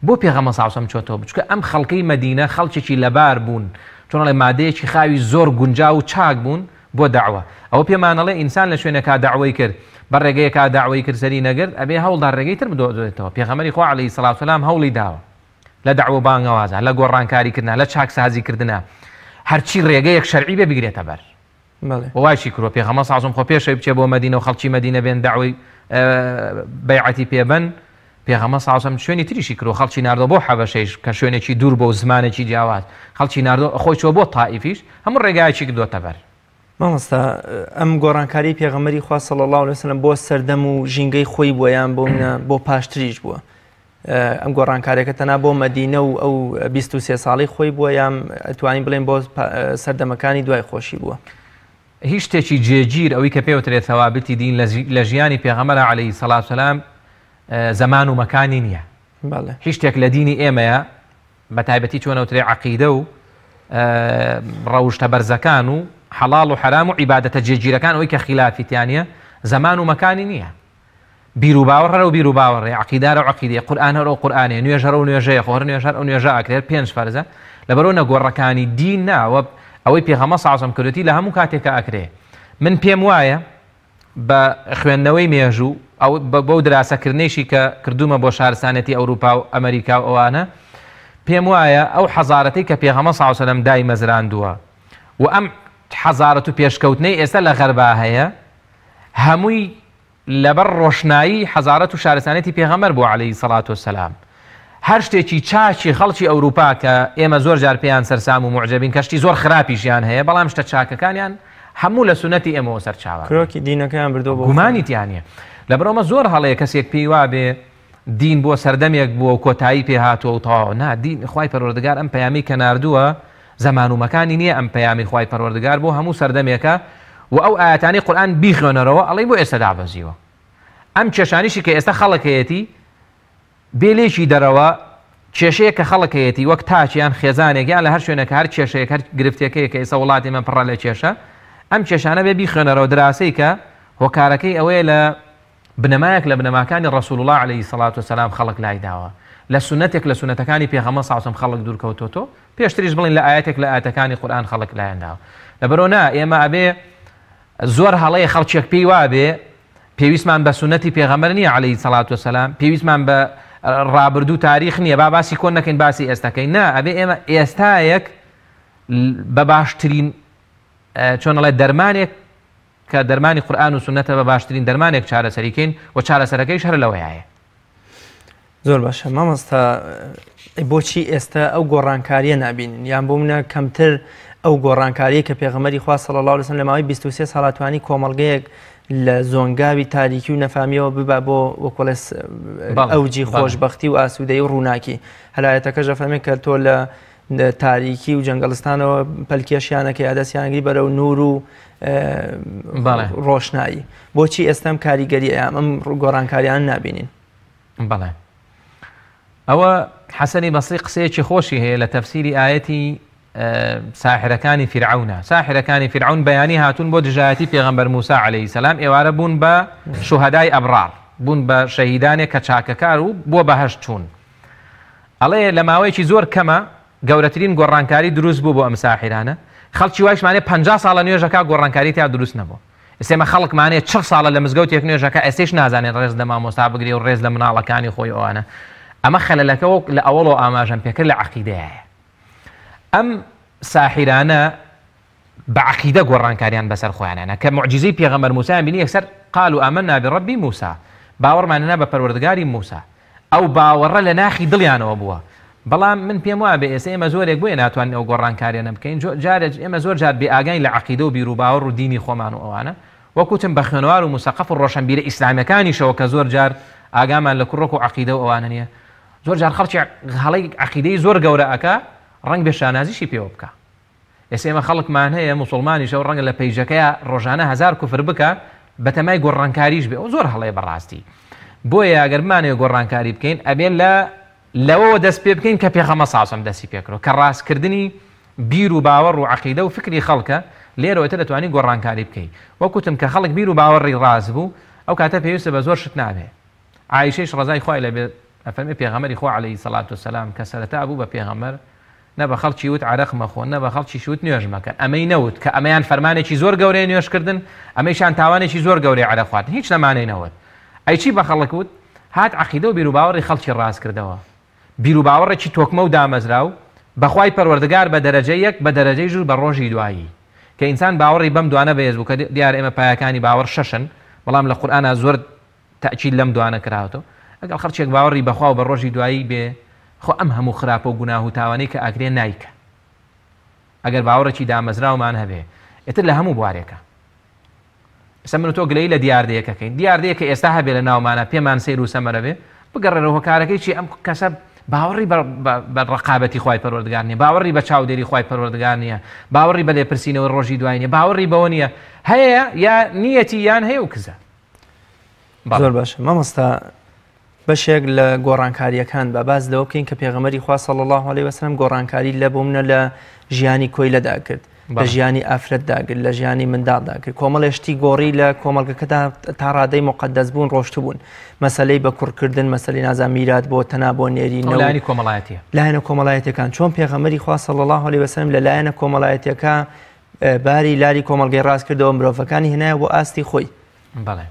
بۆ پێغەمبەر صلی الله علیه و سلم چۆتەوە چونکە ئەم خەڵکەی مەدینە خەڵکێکی لەبار بوون چۆن ئەڵێ مادەیەکی خاوی زۆر گونجاو و چاک بوون بۆ دەعوە ئەوە پێمان ئەڵێ ئینسان لە شوێنێکا دەعوەی کرد بە ڕێگەیەکا دەعوەی کرد سەری نەگرت ئەبێ هەوڵدا ڕێگەی تر بدۆزێتەوە پێغەمبەری خوا علیه الصلاة والسلام هەوڵی داوە لە دەعوە و بانگەوازا لە گۆڕانکاری کردنا لە چاکسازی کردنا هەرچی ڕێگەیەک شەرعی بێ بگرێتە بەر بەڵێ. وە وایشی کردوە پێغەمبەر صلی اللە علیە وسلم خۆ پێش ئەوەی بچێ بۆ مەدینە و خەڵکی مەدینە بێن دەعوەی بەیعەتی پێ بەن پێغەمبەر صلی اللە علیە وسلم شوێنی تریشی کردوە خەڵکی ناردوە بۆ حەبەشەیش کە شوێنێکی دوور بۆ و زمانێکی جیاواز خەڵکی ناردوە خۆی چوە بۆ تائیفیش هەموو ڕێگایەکی گرتوەتە بەر. مامۆستا ئەم گۆڕانکاری پێغەمبەری خوا صلی اللە علیه وسلم بۆ سەردەم و ژینگەی خۆی بووە یان بۆ منە بۆ پاشتریش بووە؟ ئەم گۆڕانکاریەکە تەنها بۆ مەدینە و ئەو 23 ساڵی خۆی بووە یان ئەتوانین بڵێن بۆ سەردەمەکانی دوای خۆشی بووە؟ هیچ شتێکی جێگیر ئەوەی کە پێوترێت ثوابتی دین لە ژیانی پێغەمبەرا عەلەیهی سەڵات وسەلام زەمان و مەکانی نییە. هیچ شتێک لە دینی ئێمەیە بە تایبەتی چۆن ئەوترێ عەقیدە و ڕەوشتە بەرزەکان و حەڵاڵ و حەرام و عیبادەتە جێگیرەکان ئەوەی کە خیلافی تیا نییە زەمان و مەکانی نییە. بیروباوەڕ هەر ئەو بیروباوەڕەیە، عەقیدە هەر ئەو عەقیدەیە، قورئان هەر ئەو قورئانەیە، نوێژ هەر ئەو نوێژەیە، خۆ هەر نوێژ هەر ئەو نوێژە ئەکرێ، هەر پێنج فەرزە، لەبەرئەوە نەگۆڕەکانی دین نا، وە ئەوەی پێغەمبەر صلی اللە علیە و سلم کردوێتی لە هەموو کاتێکا ئەکرێ. من پێم وایە بە خوێندنەوەی مێژوو، ئەو بەو دراسەکردنەیشی کە کردوومە بۆ شارستانیەتی ئەوروپا و ئەمەریکا و ئەوانە، پێم وایە ئەو حەزارەتەی کە پێغەمبەر صلی اللە علیە و سلم دایمەزراندووە و ئەم حەزارەت و پێشکەوتنەی ئێستا لە غەربا هەیە، هەمووی لەبەر ڕۆشنایی حەزارەت و شارستانیەتی پێغەمبەر بووە علیە سڵات وسلام. هەر شتێکی چاکی خەڵکی ئەوروپا کە ئێمە زۆر جار پێیان سەرسام و موعجەبین کە شتی زۆر خراپیشیان هەیە بەڵام شتە چاکەکانیان هەموو لە سوننەتی ئێمەوە سەرچاوە کرۆکی دینەکەیان بردووە بۆ گومانی تیا نییە. لەبەرئەوە زۆر هەڵەیە کەسێک پێی وابێ دین بۆ سەردەمێک بووە و کۆتایی پێ هاتووە و تەواو. نا، دین، خوای پەروەردگار ئەم پەیامەی کە ناردووە زەمان و مەکانی نییە، ئەم پەیامی خوای پەروەردگار بۆ هەموو سەردەمێکە و ئەو ئایەتانەی قورئان بیخوێنەرەوە ئەڵێی بۆ ئێستا دابەزیوە. ئەم کێشانیشی کە ئێستا خەڵک هەیەتی بێ لێکی دەرەوە کێشەیەک کە خەڵک هەیەتی وەک تاک یان خێزانێک یان لە هەر شوێنێک هەر کێشەیەک هەر گرفتێک هەیە کە ئێستا وڵاتی ئێمە پڕە لە کێشە ئەم کێشانە بێ بیخوێنەرەوە دراسەی کە هۆکارەکەی ئەوەیە لە بنەمایەک لە بنەماکانی ڕەسوڵ اللە علیە سڵات وسلام خەڵک لایداوە، لە سوننەتێک لە سوننەتەکانی پێغەمبەر صلی اللە علیە وسلم خەڵک دوور کەوتۆتۆ، پێشتریش بڵێین لە ئایەتێک لە ئایەتەکانی قورئان خەڵک لایان داوە. لەبەرئەوە نا ئێمە ئەبێ زۆر هەڵەیە خەڵکێک پێی وابێ پێویستمان بە سوننەتی پێغەمبەر نییە علیە سڵات وسلام، پێویستمان بە ڕابردوو تاریخ نییە، با باسی کۆن نەکەین باسی ئێستەکەین، نا ئەبێ ئێمە ئێستایەک بە باشترین چۆن ئەڵێ دەرمانێک کە دەرمانی قورئان و سوننەتە بە باشترین دەرمانێک چارەسەری کەین و چارەسەرەکەیش هەر لەوەیایە. زۆر باشە مامۆستا بۆچی ئێستا ئەو گۆڕانکاریە نابینن یان بۆ منە کەمتر ئەو گۆڕانکاریە کە پێغەمبەری خوا صلی اللە علیه وسلم لە ماوەی 23 ساڵا توانی کۆمەڵگەیەک لە زۆنگاوی تاریکی و نەفامیەوە ببا بۆ وەکوڵێ ئەوجی خۆشببختی و ئاسوودەی و ڕووناکی هەلایەتەکە ژەفەرمێ کە تۆ لە تاریکی و جەنگەڵستانەوە پەلکێشیانەکە یادەستیانگری بەرەو نور و ڕۆشنایی بۆچی ئێستام کاریگەری ئەم گۆڕانکاریان نبینین بەڵێ ئەوە حەسەنی بەسری قسەیەکی خۆشی هەیە لە تەفسیری ئایەتی ساحرەکانی فیرعەونە ساحرەکانی فیرعەون بەیانی هاتوون بۆ دژایەتی پێغەمبەر موسا عەلەیهی سەلام ئێوارە بوون بە شوهەدای ئەبرار بوون بە شەهیدانێک کە چاکەکار و بۆ بەهەشت چوون ئەڵێ لە ماوەیەکی زۆر کەمە گەورەترین گۆڕانکاری دروست بوو بۆ ئەم ساحرانە خەڵکی وایشمانێ 50 ساڵە نوێژەکە گۆڕانکاری تیا دروست نەبوو ئێستا ئێمە خەڵکمانێ چڵ ساڵە لە مزگەوتێک نوێژەکە ئێستەیش نازانێت ڕێز لە مامۆستا بگرێ و ڕێز لە مناڵەکانی خۆی ئەوانە ئەمە خەلەلەکە وەک لە ئەوەڵەوە ئاماژەم پێکرد لە عەقیدەیە ئەم ساحیرانە بە عەقیدە گۆڕانکاریان بەسەر خۆیانە کە معجزەی پێغەمبەر موسایان بینی یەکسەر قالوا آمنا برب موسى باوەڕمان هێنا بە پەروەردگاری موسا ئەو باوەڕە لە ناخی دڵیانەوە بووە بەڵام من پێم وابێ ئێستا ئێمە زۆرێک بۆیە ناتوانین ئەو گۆڕانکاریانە بکەین جارێک ئێمە زۆر جار بێ ئاگاین لە عەقیدە و بیروباوەڕ و دینی خۆمان و ئەوانە وەک وتم بە خوێنەوار و موسەقەف و ڕۆشەنبیرە ئیسلامیەکانیشەوە کە زۆر جار ئاگامان لە کوڕۆک و عەقیدە و ئەوانە نییە زۆر جار خەڵکی هەڵەی عەقیدەی زۆر گەورە ئەکا ڕەنگ بێ شانازیشی پێوە بکا ئێستا ئێمە خەڵکمان هەیە موسڵمانیشە و ڕەنگە لە پەیجەکەیا ڕۆژانە هەزار کوفر بکا بەتەمای گۆڕانکاریش بێ ئەوە زۆر هەڵەیە بەڕاستی بۆیە ئەگەر بمانەوێ گۆڕانکاری بکەین ئەبێ لە لەوەوە دەست پێ بکەین کە پێغەمبەر صلی اللە علیه و سلم دەستی پێ کردوە کە ڕاستکردنی بیر و باوەڕ و عەقیدە و فکری خەڵکە لێرەوە ئیتر دەتوانی گۆڕانکاری بکەی وەک وتم کە خەڵک بیر و باوەڕی ڕاست بوو ئەو کاتە پێویستە بە زۆر شت نابێ عائیشەیش ڕەزای خوای لێ بێ ئەفەرمێ پێغەمبەری خوا علیە سەڵات وسلام کە سەرەتا بوو بە پێغەمبەر نە بە خەڵکی وت عەرەق مەخۆن نە بە خەڵکیش وت نوێژ مەکەن ئەمەی نەوت کە ئەمەیان فەرمانێکی زۆر گەورەیە نوێژ کردن ئەمەیشان تاوانێکی زۆر گەورەیە عەرەق خواردن هیچ لەمانەی نەوت ئەی چی بە خەڵک وت هات عەقیدە و بیروباوەڕی خەڵکی ڕاست کردەوە بیروباوەڕێکی تۆکمە و دامەزراو بە خوای پەروەردگار بە دەرەجە یەک بە دەرەجەی ژوور بە ڕۆژی دوایی کە ئینسان باوەڕی بەم دوانە بەهێز بوو کە دیارە ئێمە پایەکانی باوەڕ شەشن بەڵام لە قورئانا زۆر تەئکید لەم دوانە کراوەتەوە، ئەگەڵ خەڵکێک باوەڕی بە خوا و بە ڕۆژی دوایی بێ، خۆ ئەم هەموو خراپە و گوناه و تاوانەی کە ئەکرێ نایکا. ئەگەر باوەڕێکی دامەزراومان هەبێ، ئیتر لە هەموو بوارێکا. ئێستا من و تۆ گلەیی لە دیاردەیەک ئەکەین، دیاردەیەک کە ئێستا هەبێ لە ناومانا پێمان سەیر و سەمەرە بێ، بگەڕێرەوە هۆکارەکەی چییە؟ ئەم کەسە باوەڕی بە ڕەقابەتی خوای پەروەردگار نییە، باوەڕی بە چاودێری خوای پەروەردگار نییە، باوەڕی بە لێپرسینەوەی ڕۆژی دوایی نییە، باوەڕی بەوە نییە هەیە یا نییەتی یان هەیە و کزە. زۆر باشە مامۆستا بەشێک لە گۆڕانکاریەکان بە باز لەوە بکەین کە پێغەمەری خوا صلی الله علیه وسلم گۆڕانکاری لە بۆ منە لە ژیانی کۆیلەدا کرد لە ژیانی ئافرەتدا کرد لە ژیانی منداڵدا کرد کۆمەڵێ شتی گۆڕی لە کۆمەڵگەکەدا تا ڕادەی مقدس بوون ڕۆشتبوون مەسلەی بە کوڕکردن مەسلی نازان میرات بۆ تەنا بۆ نێری لایەنی کۆمەڵایەتی لایەنە کۆمەڵایەتەکان چۆن پێغەمەری خوا صلی الله علیه وسلم لە لایەنە کۆمەڵایەتەکە باری لاری کۆمەڵگەی ڕاست کردەوە مرۆڤەکانی هێنایە بۆ ئاستی خۆی. بەڵێ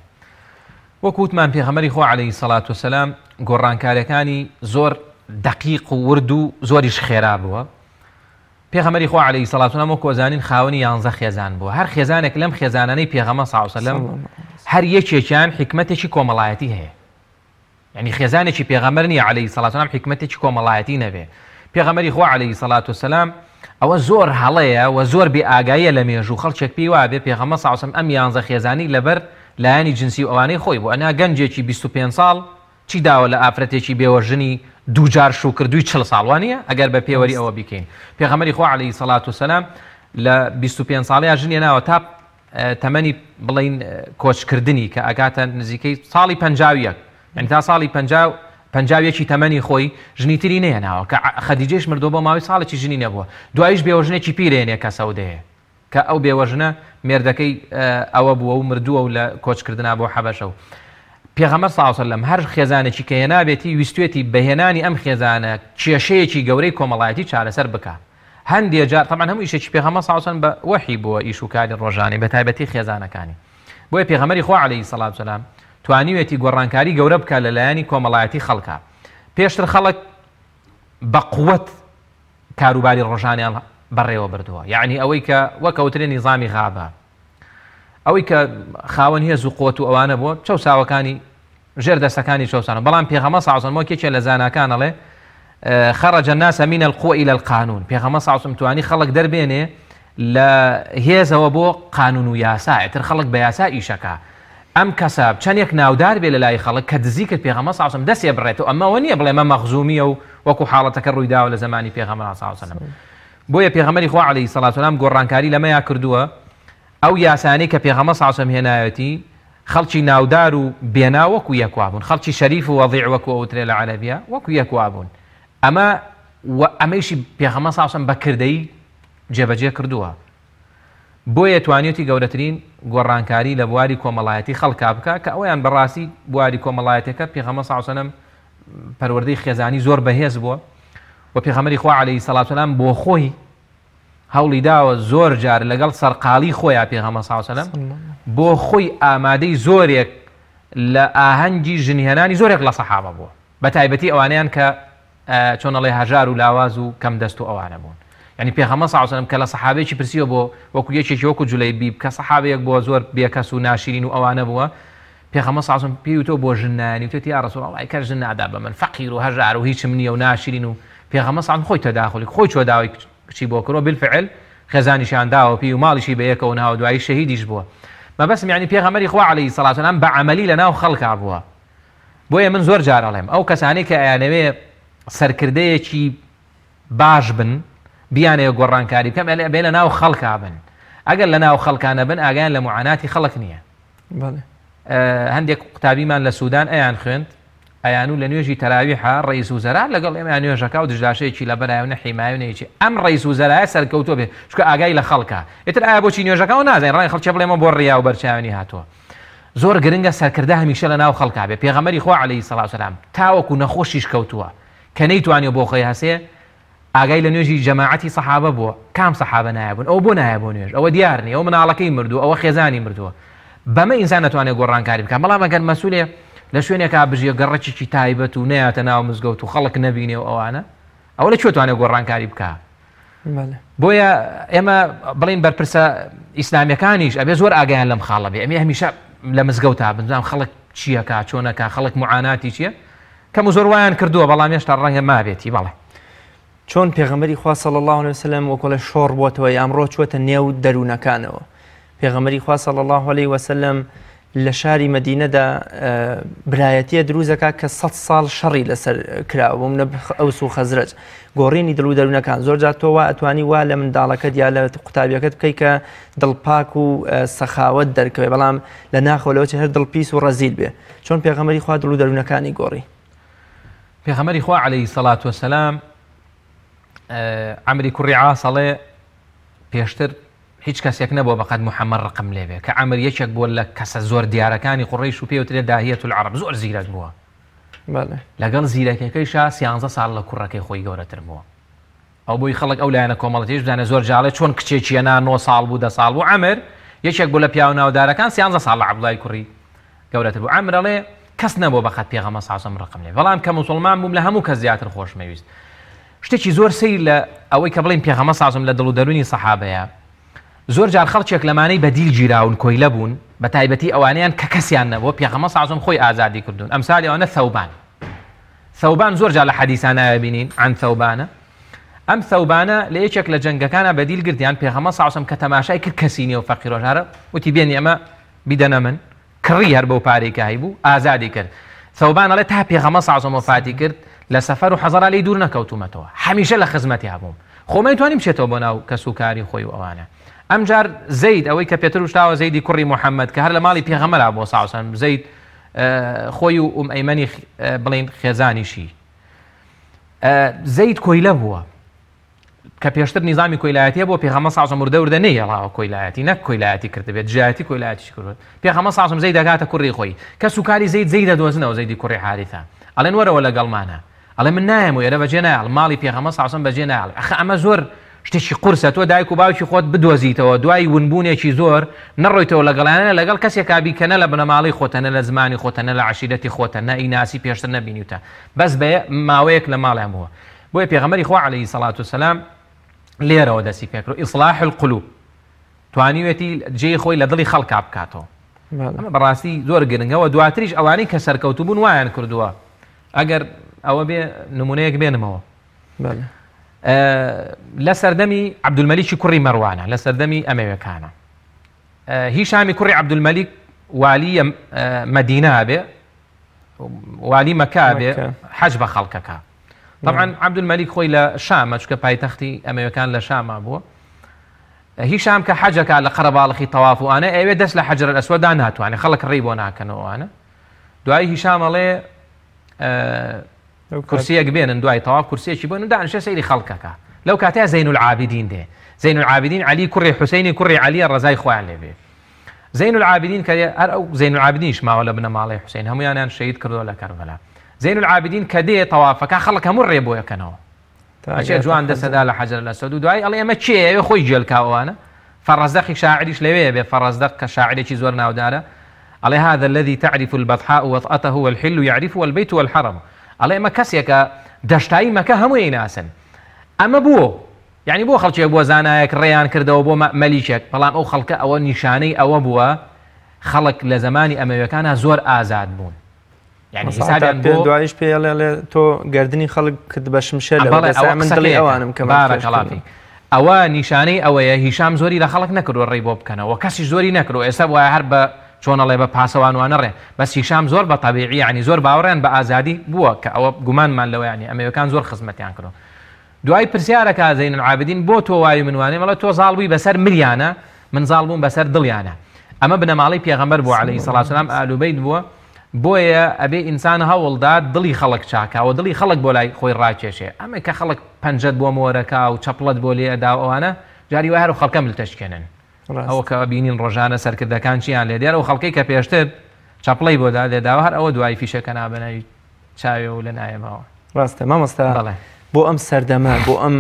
وەک وتمان پێغەمبەری خوا عەلەیهی سەڵات وسەلام گۆڕانکاریەکانی زۆر دەقیق و ورد و زۆریش خێرا بووە پێغەمبەری خوا عەلەیهی سەڵات وسەلام وەکو ئەزانین خاوەنی یانزە خێزان بووە هەر خێزانێک لەم خێزانانەی پێغەمبەر صلی الله علیه وسلم هەر یەکێکیان حیکمەتێکی کۆمەڵایەتی هەیە یانی خێزانێکی پێغەمبەر نیە عەلەیهی سەڵات وسلام حیکمەتێکی کۆمەڵایەتی نەبێ پێغەمبەری خوا عەلەیهی سەڵات وسلام ئەوە زۆر هەڵەیە و زۆر بێ ئاگاییە لە مێژوو خەڵکێک پێی وابێ پێغەمبەر صلی الله علیه و سلم ئەم یانزە خێزانی لەبەر لایەنی جنسی و ئەوانەی خۆی بوو ئەنا گەنجێکی 25 ساڵ چی داوە لە ئافرەتێکی بێوەژنی دووجار شووکردووی 40 ساڵ وانە ئەگەر بە پێوەری ئەوە بیکەین پێغەمبەری خوا عەلەیهی سەڵات وسلام لە 25 ساڵیا ژنی ناوە تا تەمەنی بڵێین کۆچکردنی کە ئەگاتە نزیکەی ساڵی 51 یعنی تا ساڵی 51 تەمەنی خۆی ژنی تری نەهێناوە کە خەدیجەیش مردووە بۆ ماوەی ساڵێکی ژنی نەبووە دواییش بێوەژنێکی پیرێنێ کە سەودەیە کە ئەو بێوەژنە مێردەکەی ئەوە بووە و مردووە و لە کۆچکردنا بۆ حەبەشە و پێغەمبەر صلی اللە علیه و سلم هەر خێزانێکی کە هێنابێتی ویستوێتی بە هێنانی ئەم خێزانە کێشەیەکی گەورەی کۆمەڵایەتی چارەسەر بکا هەندێ جار تەبعەن هەموو ئیشێکی پێغەمبەر صلی اللە علیه و سلم بە وەحی بووە ئیش و کاری ڕۆژانەی بە تایبەتی خێزانەکانی بۆیە پێغەمبەری خوا علیه الصلوة والسلام توانیوێتی گۆڕانکاری گەورە بکات لە لایەنی کۆمەڵایەتی خەڵکا پێشتر خەڵک بە قوت کاروباری ڕۆژانیان بەڕێوە بردووە یعنی ئەوەی کە وەک ئەوترێ نیزامی غابە ئەوەی کە خاوەن هێز و قوت و ئەوانە بووە چەوساوەکانی ژێر دەستەکانی چەوسانەوە بەڵام پێغەمبەر صلی اللە علیه و سلم وەک یەکێ لە زاناکان ئەڵێ خرج الناس من القوة الى القانون پێغەمبەر صلی اللە علیه و سلم توانی خەڵک دەربێنێ لە هێزەوە بۆ قانون و یاسا، ئیتر خەڵک بە یاسا ئیشەکا. ئەم کەسە چەندێک ناودار بێ لە لای خەڵک کە دزی کرد پێغەمبەر صلی اللە علیە وسلم دەسێ بڕێتەوە، ئەمە ئەوە نییە بڵێ ئەمە مەخزومییە و وەکو حاڵەتەکە ڕووی داوە لە زەمانی پێغەمبەر صلی اللە علیە وسلم. بۆیە پێغەمبەری خوا علیە الصلوة والسلام گۆڕانکاری لەمەیا کردووە، ئەو یاسایانەی کە پێغەمبەر صلی اللە علیە وسلم هێنایەتی خەڵکی ناودار و بێناو وەکو یەک وابوون، خەڵکی شەریف و وەضیع وەکو ئەوترێ لە عەرەبیە وەکو یەک وابوون. ئەمە و ئەمەیشی پێغەمبەر صلی اللە علیە وسلم بە کردەیی جێبەجێ کردووە، بۆیە توانیوتی گەورەترین گۆڕانکاری لە بواری کۆمەڵایەتی خەڵکا بکا، کە ئەوەیان بەڕاستی بواری کۆمەڵایەتیەکە پێغەمبەر صلی اللە علیە وسلم پەروەردەی خێزانی زۆر بەهێز بووە و پێغەمبەری خوا علیە الصلوة والسلام بۆ خۆی هەوڵی داوە زۆر جار لەگەڵ سەرقاڵی خۆیان پێغەمبەر صلی اللە علیه وسلم بۆ خۆی ئامادەی زۆرێک لە ئاهەنگی ژنهێنانی زۆرێک لە سەحابە بووە، بە تایبەتی ئەوانەیان کە چۆن ئەڵێ هەژار و لاواز و کەم دەست و ئەوانە بوون. یعنی پێغەمبەر صلی اللە علیه و سلم کە لە سەحابەیەکی پرسیوە بۆ وەکو یەکێکی وەکو جولەیبیب کە سەحابەیەک بووە زۆر بێکەس و ناشرین و ئەوانە بووە، پێغەمبەر صلی اللە علیه و سلم پێی وتووە بۆ ژن نایەنی؟ وتویەتی یا رسول اللە کەس ژن نادا بە من، فەقیر و هەژار و هیچم نییە و ناشرین و پێغەمبەر صلی اللە علیه و سلم خۆی تەداخولی خۆی چووە داوای کچی بۆ کردووە بالفعل خێزانیشیان داوە پێی و ماڵیشی بەیەکەوە ناوە دوایی شەهیدیش بووە. مەبەستم یعنی پێغەمبەری خوا علیه الصلوة والسلام بە عەمەلی لەناو خەڵکا بووە. بۆیە من زۆر جار ئەڵێم ئەو کەسانەی کە ئەیانەوێ سەرکردەیەکی باش بن بیانەوێ گۆڕانکاری بکەن ئەبێ لە ناو خەڵکا بن، ئەگەر لە ناو خەڵکا نەبن ئاگایان لە معاناتی خەڵک نییە. هەندێک قوتابیمان لە سودان ئەیان خوێند ئەیانو لە نوێژی تەراویحا ڕئیس وزەرا لەگەڵ ئێمە نوێژەکە و دژداشەیەکی لەبەرایە و نە حیمایە و نە هیچی، ئەم ڕئیس وزەرایە سەرکەوتووە بێ چونکە ئاگای لە خەڵکە، ئیتر ئایا بۆچی نوێژەکەەوە نازانین ڕای خەڵکێ بڵێمە بۆ ڕیا و بەرچاوی هاتووە. زۆر گرنگە سەرکردە هەمیشە لە ناو خەڵکا بێ، پێغەمبەری خوا علیە الصلوة والسلام تاوەکو نەخۆشیش کەوتووە کە نەیتوانیوە بۆ خۆی هەسێ ئاگای لە نوێژی جەماعەتی سەحابە بووە، کام سەحابە نایەبوون ئەوە بۆ نایە بۆ نوێژ ئەوە دیار نیە ئەوە مناڵەکەی مردووە ئەوە خێزانی مردووە بەمە ئینسان نەتوانێت گۆڕانکاری بکات، بەڵام ئەگەر مەسولێ لە شوێنێکا بژیە گەڕەکێکی تایبەت و نەیاتە ناو مزگەوت و خەڵک نەبینێ و ئەوانە ئەوە لە کوێ توانێت گۆڕانکاری بکا؟ بۆیە ئێمە بڵین بەرپرسە ئیسلامیەکانیش ئەبێ زۆر ئاگایان لەم خاڵە بێ، ئەمێ هەمیشە لە مزگەوتا بن بزانم خەڵک چیەکا چۆنەکا خەڵک معاناتی چییە، کەم و زۆر وایان کردووە بەڵام هێشتا ڕەنگە مابێتی. بەڵێ. چۆن پێغەمبەری خوا صلی اللە علیه وسلم وەکۆڵێ شۆڕ بۆتەوە یا ئەمڕۆ چووەتە نێو دەروونەکانەوە. پێغەمبەری خوا صلی اللە علیه وسلم لە شاری مەدینەدا برایەتیە دروست دەکات کە سە ساڵ شەڕی لەسەر کراوە بۆ منە ئەوس و خەزرەج گۆڕینی دڵ و دەروونەکان زۆر جار تۆ وا ئەتوانی وا لە منداڵەکەت یا لە قوتابیەکەت بکەی کە دڵپاک و سەخاوەت دەرکەوێ بەڵام لە ناخەوە لەوە هەر دڵپیس و ڕەزیل بێ چۆن پێغەمبەری خوا دڵ و دەروونەکانی گۆڕی؟ پێغەمبەری خوا عەلەیهی سەڵات وەسەلام عەمری کوڕی عاس ئەڵێ پێشتر هیچ کەسێک نەبووە بەقەد محەممەد ڕقم لێ بێ، کە عەمر یەکێک بووە لە کەسە زۆر دیارەکانی قوڕەیش و پێی وترێ داهیەت العرب، زۆر زیرەک بووە. لەگەڵ زیرەکیەکەیشا سیانزە ساڵ لە کوڕەکەی خۆی گەورەتر بووە. ئەو بۆی خەڵک ئەو لایەنە کۆمەڵەتیش بزانێ زۆر جاڵێ چۆن کچێکی هێنا نۆ ساڵ بوو دە ساڵ بوو عەمر یەکێک بوو لە پیاوە ناودارەکان سیانزە ساڵ لە عەبدوڵای کوڕی گەورەتر بوو. عەمر ئەڵێ کەس نەبووە بەقەد پێغەمبەر صلی اللە علیە وسلم ڕقم لێ، بەڵام کە موسڵمان بووم لە هەموو کەس زیاتر خۆشمەویست. شتێکی زۆر سەیر لە ئەوەی کە بڵێین پێغەمبەر صلی اللە علیە وسلم لە دڵ و دەروونی سەحابەیە، زۆر جار خەڵکێک لەمانەی بە دیل گیراون کۆیلە بوون، بە تایبەتی ئەوانەیان کە کەسیان نەبووە، پێغەمبەر صلی اللە علیە وسلم خۆی ئازادی کردوون، ئەمسالی ئەوانە ثەوبان. ثەوبان زۆر جار لە حەدیسا ناوی بینین عن ثەوبانە. ئەم ثەوبانە لە یەکێک لە جەنگەکانا بە دیل گرتیان، پێغەمبەر صلی اللە علیە وسلم کە تەماشای کرد کەسی نییە و فەقیر و هەژارە، وتی بێنی ئەمە بیدەنە من، کڕی هەر بەو پارەی کە هەیبوو ئازادی کرد. ثەوبان ئەڵێ تا پێغەمبەر صلی اللە علیە وسلم وەفاتی کرد لە سەفەر و حەزەرا لێی دوور نەکەوتوومەتەوە، هەمیشە لە خزمەتیا بووم. خۆ نەیتوانی بچێتەوە بۆ ناو کەس و کاری خۆی و ئەوانە. ئەمجار زەید ئەوەی کە پێتر وشتاوە زەیدی کوڕی محەممەد کە هەر لە ماڵی پێغەمبەرا بووە صلی اللە علیە وسلم، زەید خۆی و ئوم ئەیمەنی بڵێین خێزانیشی. زەید کۆیلە بووە. کە پێشتر نیزامی کۆیلایەتی هەبووە پێغەمبەر صلی اللە علیه و سلم وردە وردە نەیهێڵاوە کۆیلایەتی نەک کۆیلایەتی کردبێت دژایەتی کۆیلایەتیش کردووە پێغەمبەر صلی اللە علیه و سلم زەید دەکاتە کوڕی خۆی کەس و کاری زەید زەید دەدۆزنەوە زەیدی کوڕی حاریثە ئەڵێن وەرەوە لەگەڵمانە ئەڵێ من نایەم و ئێرە بەجێ نایەڵم ماڵی پێغەمبەر صلی اللە علیه و سلم بەجێ نایەڵم ئەخە ئەمە زۆر شتێکی قورسە تۆ دایک و باوکی خۆت بدۆزیتەوە دوای ونبوونێکی زۆر نەڕۆیتەوە لەگەڵیانە لەگەڵ کەسێکا بی کە نە لە بنەماڵەی خۆتە نە لە زمانی خۆتە نە لە عەشیرەتی خۆتە نە ئیناسی پێشتر نەبینیوتە بەس بە ماوەیەک لە ماڵیان بووە بۆیە پێغەمبەری خوا علیە سڵات وسلام لێرەوە دەستی پێکرد ئیسلاح القلوب توانیوێتی جێی خۆی لە دڵی خەڵکا بکاتەوە ئەمە بەڕاستی زۆر گرنگەوە دواتریش ئەوانەی کە سەرکەوتوو بوون وایان کردووە ئەگەر ئەوە بێ نمونەیەک بێنمەوە. لە سەردەمی عەبدولمەلیکی کوڕی مەروانە لە سەردەمی ئەمەوێکانە هیشامی کوڕی عەبدولمەلیک والی مەدینە بێ والی مەکە بێ حەج بە خەڵکەکە طبعا عەبدولمەلیک خۆی لە شامە چکە پایتەختی ئەمەوێکان لە شاما بووە هیشام کە حەجەکە لە قەرەباڵخی تەواف و ئانە ئەوێ دەست لە حەجرە ئەسوەدا ناتوانێت خەڵک ڕێی بۆ ناکەنەوە ئەوانە دوایی هیشام ئەڵێ کورسیەک بێنن دوای تەواف کورسیەکی بۆن دانیشێ سەیری خەڵکەکە لەو کاتەیا زەین العابدین دێ زەین العابدین عەلی کوڕی حوسینی کوڕی عەلیە ڕەزای خۆیان لێ بێ زەین العابدین کە هەر ئەو زەین العابدینش ماوە لە بنەماڵەی حوسین هەمویانیان شەهید کردووە لە کەربەلا زەین العابدین کە دێ تەوافەکە خەڵک هەموو ڕێ بۆ یەکەنەوە ئەچێ جوان دەسەدا لە حەجەر الاسود و دوایی ئەڵێ ئەمە کێیە ئەوێ خۆی گێل کا ئەوانە فەڕەزدەقی شاعریش لەوێ بێ فەڕەزدەق کە شاعرێکی زۆر ناودارە ئەڵێ هذا الذي تعرف البطحاء وطأته والحل يعرف والبيت والحرم ئەڵێ ئەمە کەسێکە دەشتایی مەکە هەمووی ئەیناسن ئەمە بۆ یعنی بۆ خەڵکێک بۆ زانایەک ڕێیان کردەوە بۆ مەلیکێک بەڵام ئەو خەڵکە ئەوە نیشانەی ئەوە بووە خەڵک لە زمانی ئەمەویەکانە زۆر ئازاد بوون یعنی حسابیان بۆ دوایش پێ ئەڵێ تۆ گردنی خەڵک کرد بە شمشێر لە بەڵێ ئەوە من دڵی ئەوانم کە بارك الله فيك ئەوە نیشانەی ئەوەیە هیشام زۆری لە خەڵک نەکردووە ڕێی بۆ بکەنەوە کەسیش زۆری نەکردووە ئێستا وایە هەر بە چۆن ئەڵێ بە پاسەوان وانە ڕێ بەس هیشام زۆر بە تەبیعی یعنی زۆر باوەڕیان بە ئازادی بووە کە ئەوە گومانمان لەوە یعنی ئەمەوەکان زۆر خزمەتیان کردووە دوای پرسیارەکە زەین العابدین بۆ تۆ وای من وانێ مەڵێ تۆ زاڵ بووی بەسەر ملیانە من زاڵ بووم بەسەر دڵیانە ئەمە بنەماڵەی پێغەمبەر بووە عەلەیهی سەڵات وسەلام ئالوبەیت بووە بۆیە ئەبێ ئینسان هەوڵدات دڵی خەڵک چاکا و دڵی خەڵک بۆ لای خۆی ڕاکێشێ ئەمە کە خەڵک پەنجەت بۆ مۆرەکا و چەپڵەت بۆ لێ ئەدا و ئەوانە جاری وایە هەر ئەو خەڵکە ملتەشکێنن ئەوە کە بینین ڕۆژانە سەرکردەکان چیان لێ دیارە ئەو خەڵکەی کە پێشتر چەپڵەی بۆ دا لێداوە هەر ئەوە دوایی فیشەکە نابەناوی چاوێ و لە نایەمەوە. ڕاستە مامۆستا بەڵێ. بۆ ئەم سەردەمە بۆ ئەم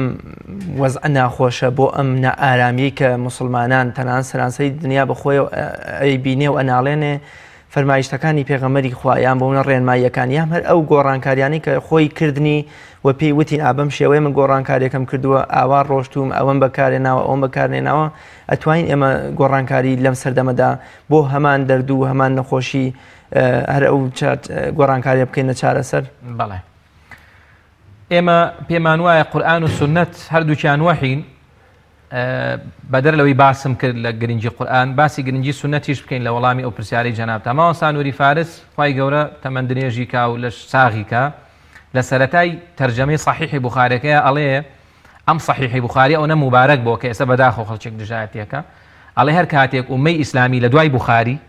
وەزعە ناخۆشە بۆ ئەم نائارامیەی کە موسڵمانان تەنانەت سەرانسەری دنیا بە خۆیەوە ئەیبینێ و ئەناڵێنێ فەرمایشتەکانی پێغەمبەری خوا یان بۆ منە ڕێنماییەکان یان هەر ئەو گۆڕانکاریانەی کە خۆی کردنی و پێی وتین ئا بەم شێوەیە من گۆڕانکاریەکەم کردووە ئاوا ڕۆشتوم ئەوەم بەکارێناوە ئەوەم بەکارنێناوە ئەتوانین ئێمە گۆڕانکاری لەم سەردەمەدا بۆ هەمان دەرد و هەمان نەخۆشی هەر ئەو گۆڕانکاریە بکەینە چارەسەر؟ بەڵێ ئێمە پێمان وایە قورآن و سنت هەردووکیان وەحین بەدەر لەوەی باسم کرد لە گرنگی قورآن باسی گرنگی سنتیش بکەین لە وەڵامی ئەو پرسیارەی جەنابتا مامۆستا نوری فارس خوای گەورە تەمەن درێژی کا و لەش ساغی کا لە سەرەتای تەرجەمەی صحیحی بوخارەکەی ئەڵێ ئەم صحیحی بوخاری ئەوەنە موبارەک بۆ کە ئێستا بەداخەوە خەڵکێک دژایەتیەکە ئەڵێ هەر کاتێک ئومەی ئیسلامی لە دوای بوخاری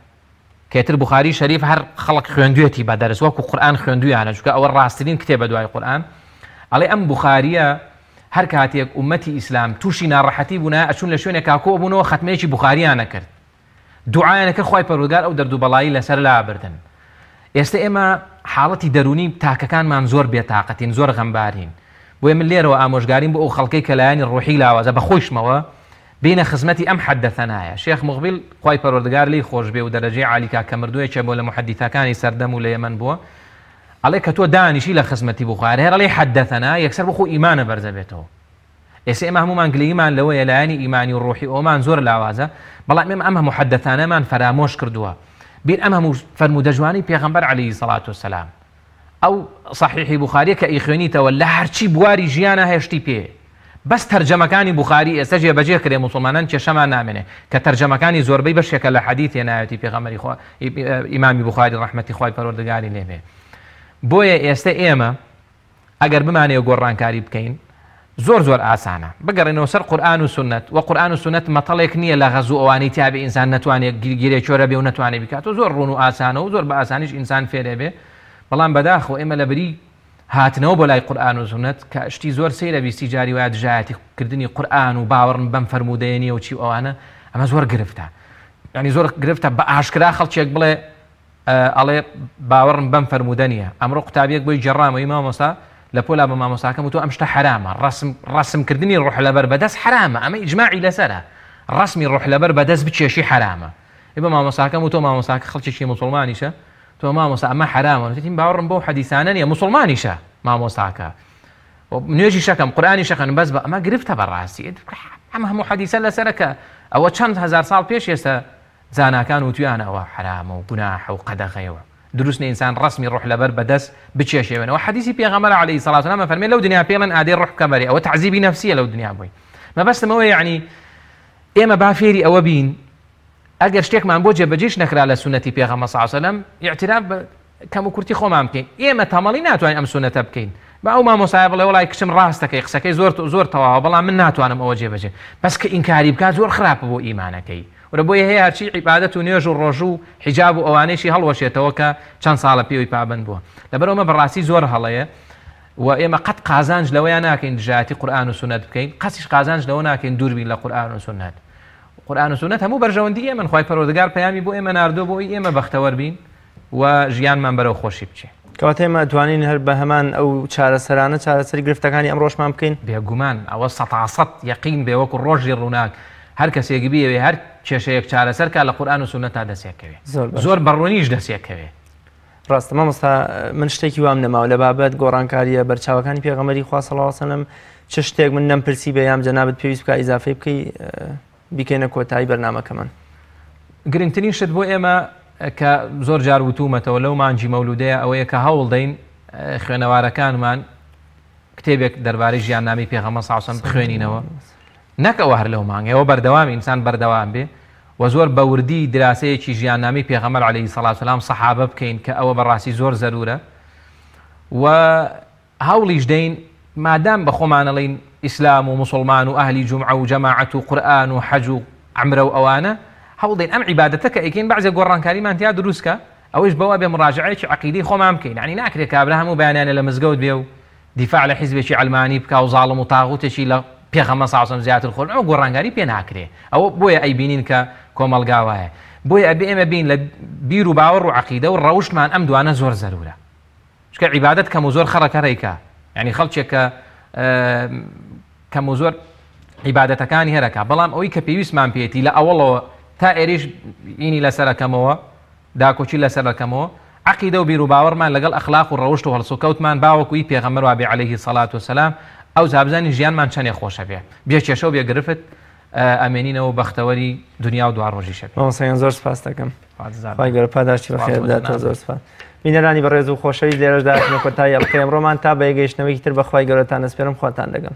کە ئیتر بوخاری شەریف هەر خەڵک خوێندوێتی بە دەرس وەکو قورئان خوێندویانە چونکە ئەوە ڕاسترین کتێبە دوای قورئان ئەڵێ ئەم بوخاریە هەر کاتێک ئومەتی ئیسلام تووشی ناڕەحەتی بوونایە ئەچوون لە شوێنێکا کۆ بوونەوە خەتمەیەکی بوخاریان ئەکرد دوعایان ئەکرد خوای پەروەردگار ئەو دەرد و بەڵایی لەسەر لابردن ئێستا ئێمە حاڵەتی دەروونی تاکەکانمان زۆر بێتاقەتین زۆر غەمبارین بۆیە من لێرەوە ئامۆژگاریم بۆ ئەو خەڵکەی کە لایەنی ڕۆحی لاوازە بە خۆیشمەوە بێینە خزمەتی ئەم حەدەثەنایە. شێخ موقبیل خوای پەروەردگار لێی خۆش بێ و دەرەجەی عالی کا کە مردووە یەکێ بووە لە موحەدیثەکانی سەردەم و لە یەمەن بووە ئەڵێ کە تۆ دانیشی لە خزمەتی بوخاری هەر ئەڵێی حەدەثەنا یەکسەر بۆ خۆ ئیمانە بەرزەبێتەوە. ئێستا ئێمە هەموومان گلەییمان لەوەیە لایەنی ئیمانی و ڕۆحی ئەومان زۆر لاوازە بەڵام ئێمە ئەم هەموو حەدەثانەمان فەرامۆش کردووە بیر ئەم هەموو فەرموودە جوانەی پێغەمبەر عەلەیهی سەڵات وسەلام ئەو صحیحی بوخاریە کە ئەیخوێنیتەوە لە هەرچی بواری ژیانە هەیە شتی پێ بەس تەرجەمەکانی بوخاری ئێستا جێبەجێ کرێ موسڵمانان کێشەمان نامێنێ کە تەرجەمەکانی زۆربەی بەشێکە لە حەدیث هێنایەتی پێغەمبەری خوا ئیمامی بوخاری ڕەحمەتی خوای پەروەردگاری لێ بێ بۆیە ئێستا ئێمە ئەگەر بمانەوێ گۆڕانکاری بکەین زۆر زۆر ئاسانە بگەڕێنەوە سەر قورئان و سوننەت وە قورئان و سوننەت مەتەڵێک نییە لە غەزوو ئەوانەی تیابێ ئینسان نەتوانێ گرێ کۆرە بێ و نەتوانێ بیکات و زۆر ڕوون و ئاسانە و زۆر بە ئاسانیش ئینسان فێرێ بێ بەڵام بەداخەوە ئێمە لە بری هاتنەوە بۆ لای قورئان و سوننەت کە شتی زۆر سەیرە بیستی جاری وایە دژایەتی کردنی قورئان و باوەڕم بەم فەرموودەیە نییە و چی و ئەوانە ئەمە زۆر گرفتە یعنی زۆر گرفتە بە ئاشکرا خەڵکێک بڵێ ئەڵێ باوەڕم بەم فەرموودە نییە ئەمڕۆ قوتابیەک بۆی گێڕامەوەی مامۆستا لە پۆلا بە مامۆستاکەم وتووە ئەم شتە حەرامە ڕەسم ڕەسم کردنی ڕۆح لەبەر بەدەست حەرامە ئەمە ئیجماعی لەسەرە ڕەسمی ڕۆح لەبەر بەدەست بکێشی حەرامە ئێ بە مامۆستاکەم وتووە مامۆستاکە خەڵکێکی موسڵمانیشە تۆ مامۆستا ئەمە حەرامە وتیم باوەڕم بەو حەدیسانە نییە موسڵمانیشە مامۆستاکە نوێژی شەکەم قورئانی شەکەن بەس بە ئەمە گرفتە بەڕاستی ئەمە هەموو حەدیسە لەسەرە کە ئەوە چەند هەزار ساڵ پێش ئێستا زاناکان وتویانە ئەوە حەرامە و گوناحە و قەدەغەیە و. دروست نیە ئینسان ڕەسمی ڕوح لەبەر بەدەست بکێشێ وێنەوە حەدیسی پێغەمبەر عەلەیهی سەڵات وسلام ئەفەرمێ لەو دنیا پێڵێن ئادەی ڕوح بکە بەرێ ئەوە تەعزیبی نەفسیە لەو دنیا بۆی مەبەستم ئەوەیە یەعنی ئێمە با فێری ئەوە بین ئەگەر شتێکمان بۆ جێبەجێش نەکرا لە سوننەتی پێغەمبەر صلی اللە علیه و سلم ئیعتراف بە کەم و کورتی خۆمان بکەین ئێمە تەمەڵی ناتوانین ئەم سوننەتە بکەین با ئەو مامۆستایە بڵێ وەڵای کچم ڕاستەکەی قسەکەی زۆر زۆر تەواوە بەڵام من ناتوانم ئەوە جێبەجێ بەس کە ئینکاری بکات زۆر خراپە بۆ ئیمانەکەی ورە بۆیە هەیە هەرچی عیبادەت و نوێژ و ڕۆژوو و حیجاب و ئەوانەیشی هەڵوەشێتەوە کە چەند ساڵە پێوەی پابەند بووە لەبەرئەوە ئەمە بەڕاستی زۆر هەڵەیە و ئێمە قەت قازانج لەوەیا ناکەین دژایەتی قورئان و سوننەت بکەین قەتیش قازانج لەوە ناکەین دوور بین لە قورئان و سوننەت قورئان و سوننەت هەموو بەرژەوەندی ئێمەن خوای پەروەردگار پەیامی بۆ ئێمە ناردووە بۆ ئەوەی ئێمە بەختەوەر بین و ژیانمان بەرەو خۆشی بچێ. کەواتە ئێمە ئەتوانین هەر بە هەمان ئەو چارەسەرانە چارەسەری گرفتەکانی ئەمڕۆشمان بکەین؟ بێگومان ئەوە سەتاسەت یەقین بێ وەکو ڕۆژی ڕووناک هەر کەسێک بیەوێ هەر کێشەیەک چارەسەر کا لە قورئان و سوننەتا دەسێکەوێ زۆر باش. زۆر بە ڕوونیش دەسێکەوێ. ڕاستە مامۆستا من شتێکی وام نەماوە لە بابەت گۆڕانکارییە بەرچاوەکانی پێغەمبەری خوا صلی اللە علیه وسلم چ شتێک من نەمپرسی بێ یام جەنابت پێویست بکا ئیزافەی بکەی بیکەینە کۆتایی بەرنامەکەمان. گرنگترین شت بۆ ئێمە کە زۆر جار وتوومەتەوە لەو مانگی مەولوودەیە ئەوەیە کە هەوڵ دەین خوێنەوارەکانمان کتێبێک دەربارەی ژیاننامەی پێغەمبەر صلی اللە علیه و سلم بخوێنینەوە نەک ئەوە هەر لەو مانگەوە بەردەوام ئینسان بەردەوام بێ و زۆر بە وردی دراسەیەکی ژیاننامەی پێغەمبەر علیه الصلوة والسلام صحابە بکەین کە ئەوە بەڕاستی زۆر زەرورە و هەوڵیش دەین مادام بە خۆمان ئەڵێین ئیسلام و موسڵمان و ئەهلی جومعە و جەماعەت و قورئان و حەج و عەمرە و ئەوانە، هەوڵ دەین ئەم عیبادەتە کە ئەیکەین بەعزێ گۆڕانکاریمان تیا دروست کا، ئەوەیش بەوە ئەبێ موراجەعەیەکی عەقیدەی خۆمان بکەین، یەعنی ناکرێ کابرا هەموو بەیانیانێ لە مزگەوت بێ و دیفاع لە حیزبێکی عەلمانی بکا و زاڵم و تاغوتێکی لە پێغەمبەر صلی اللە علیە و سلم زیاتر خۆش بێ، ئەوە گۆڕانکاری پێ ناکرێ، ئەوە بۆیە ئەیبینین کە کۆمەڵگا وایە، بۆیە ئەبێ ئێمە بین لە بیر و باوەڕ و عەقیدە و ڕەوشتمان ئەم دوانە زۆر زەرورە. چونکە عیبادەت کەم و زۆر خەڕک هەر ئەیکا یعنی خەڵکێک کە کەم و زۆر عیبادەتەکانی هەرەکا بەڵام ئەوەی کە پێویستمان پێێتی لە ئەوەڵەوە تا ئێریش ئینی لەسەرەکەمەوە داکۆکی لەسەر دەکەمەوە عقیدە و بیر و باوەڕمان لەگەڵ ئەخلاق و ڕەوشت و هەڵسوکەوتمان باوەکوی پێغەمبەر وابێ عەلەیهی سەڵات وسەلام ئەو زابزانی ژیانمان چەنێ خۆشە بێ بێ کێشە و بێ گرفت ئەمێنینەوە و بەختەوەری دنیا و دواڕۆژیشە بین. مامۆستا گیان زۆر سپاست دەکەم. خوای گەورە پاداشتی بەخێر بداتەوە زۆر سپاس. بینەرانی بەڕێز و خۆشەویست لێرەشدا هاتینە کۆتایی ئەڵقەی ئەمڕۆمان تا بە یەکگەیشتنەوەیەکی تر بە خوای گەورەتان ئەسپێرم خواتان لەگەڵ.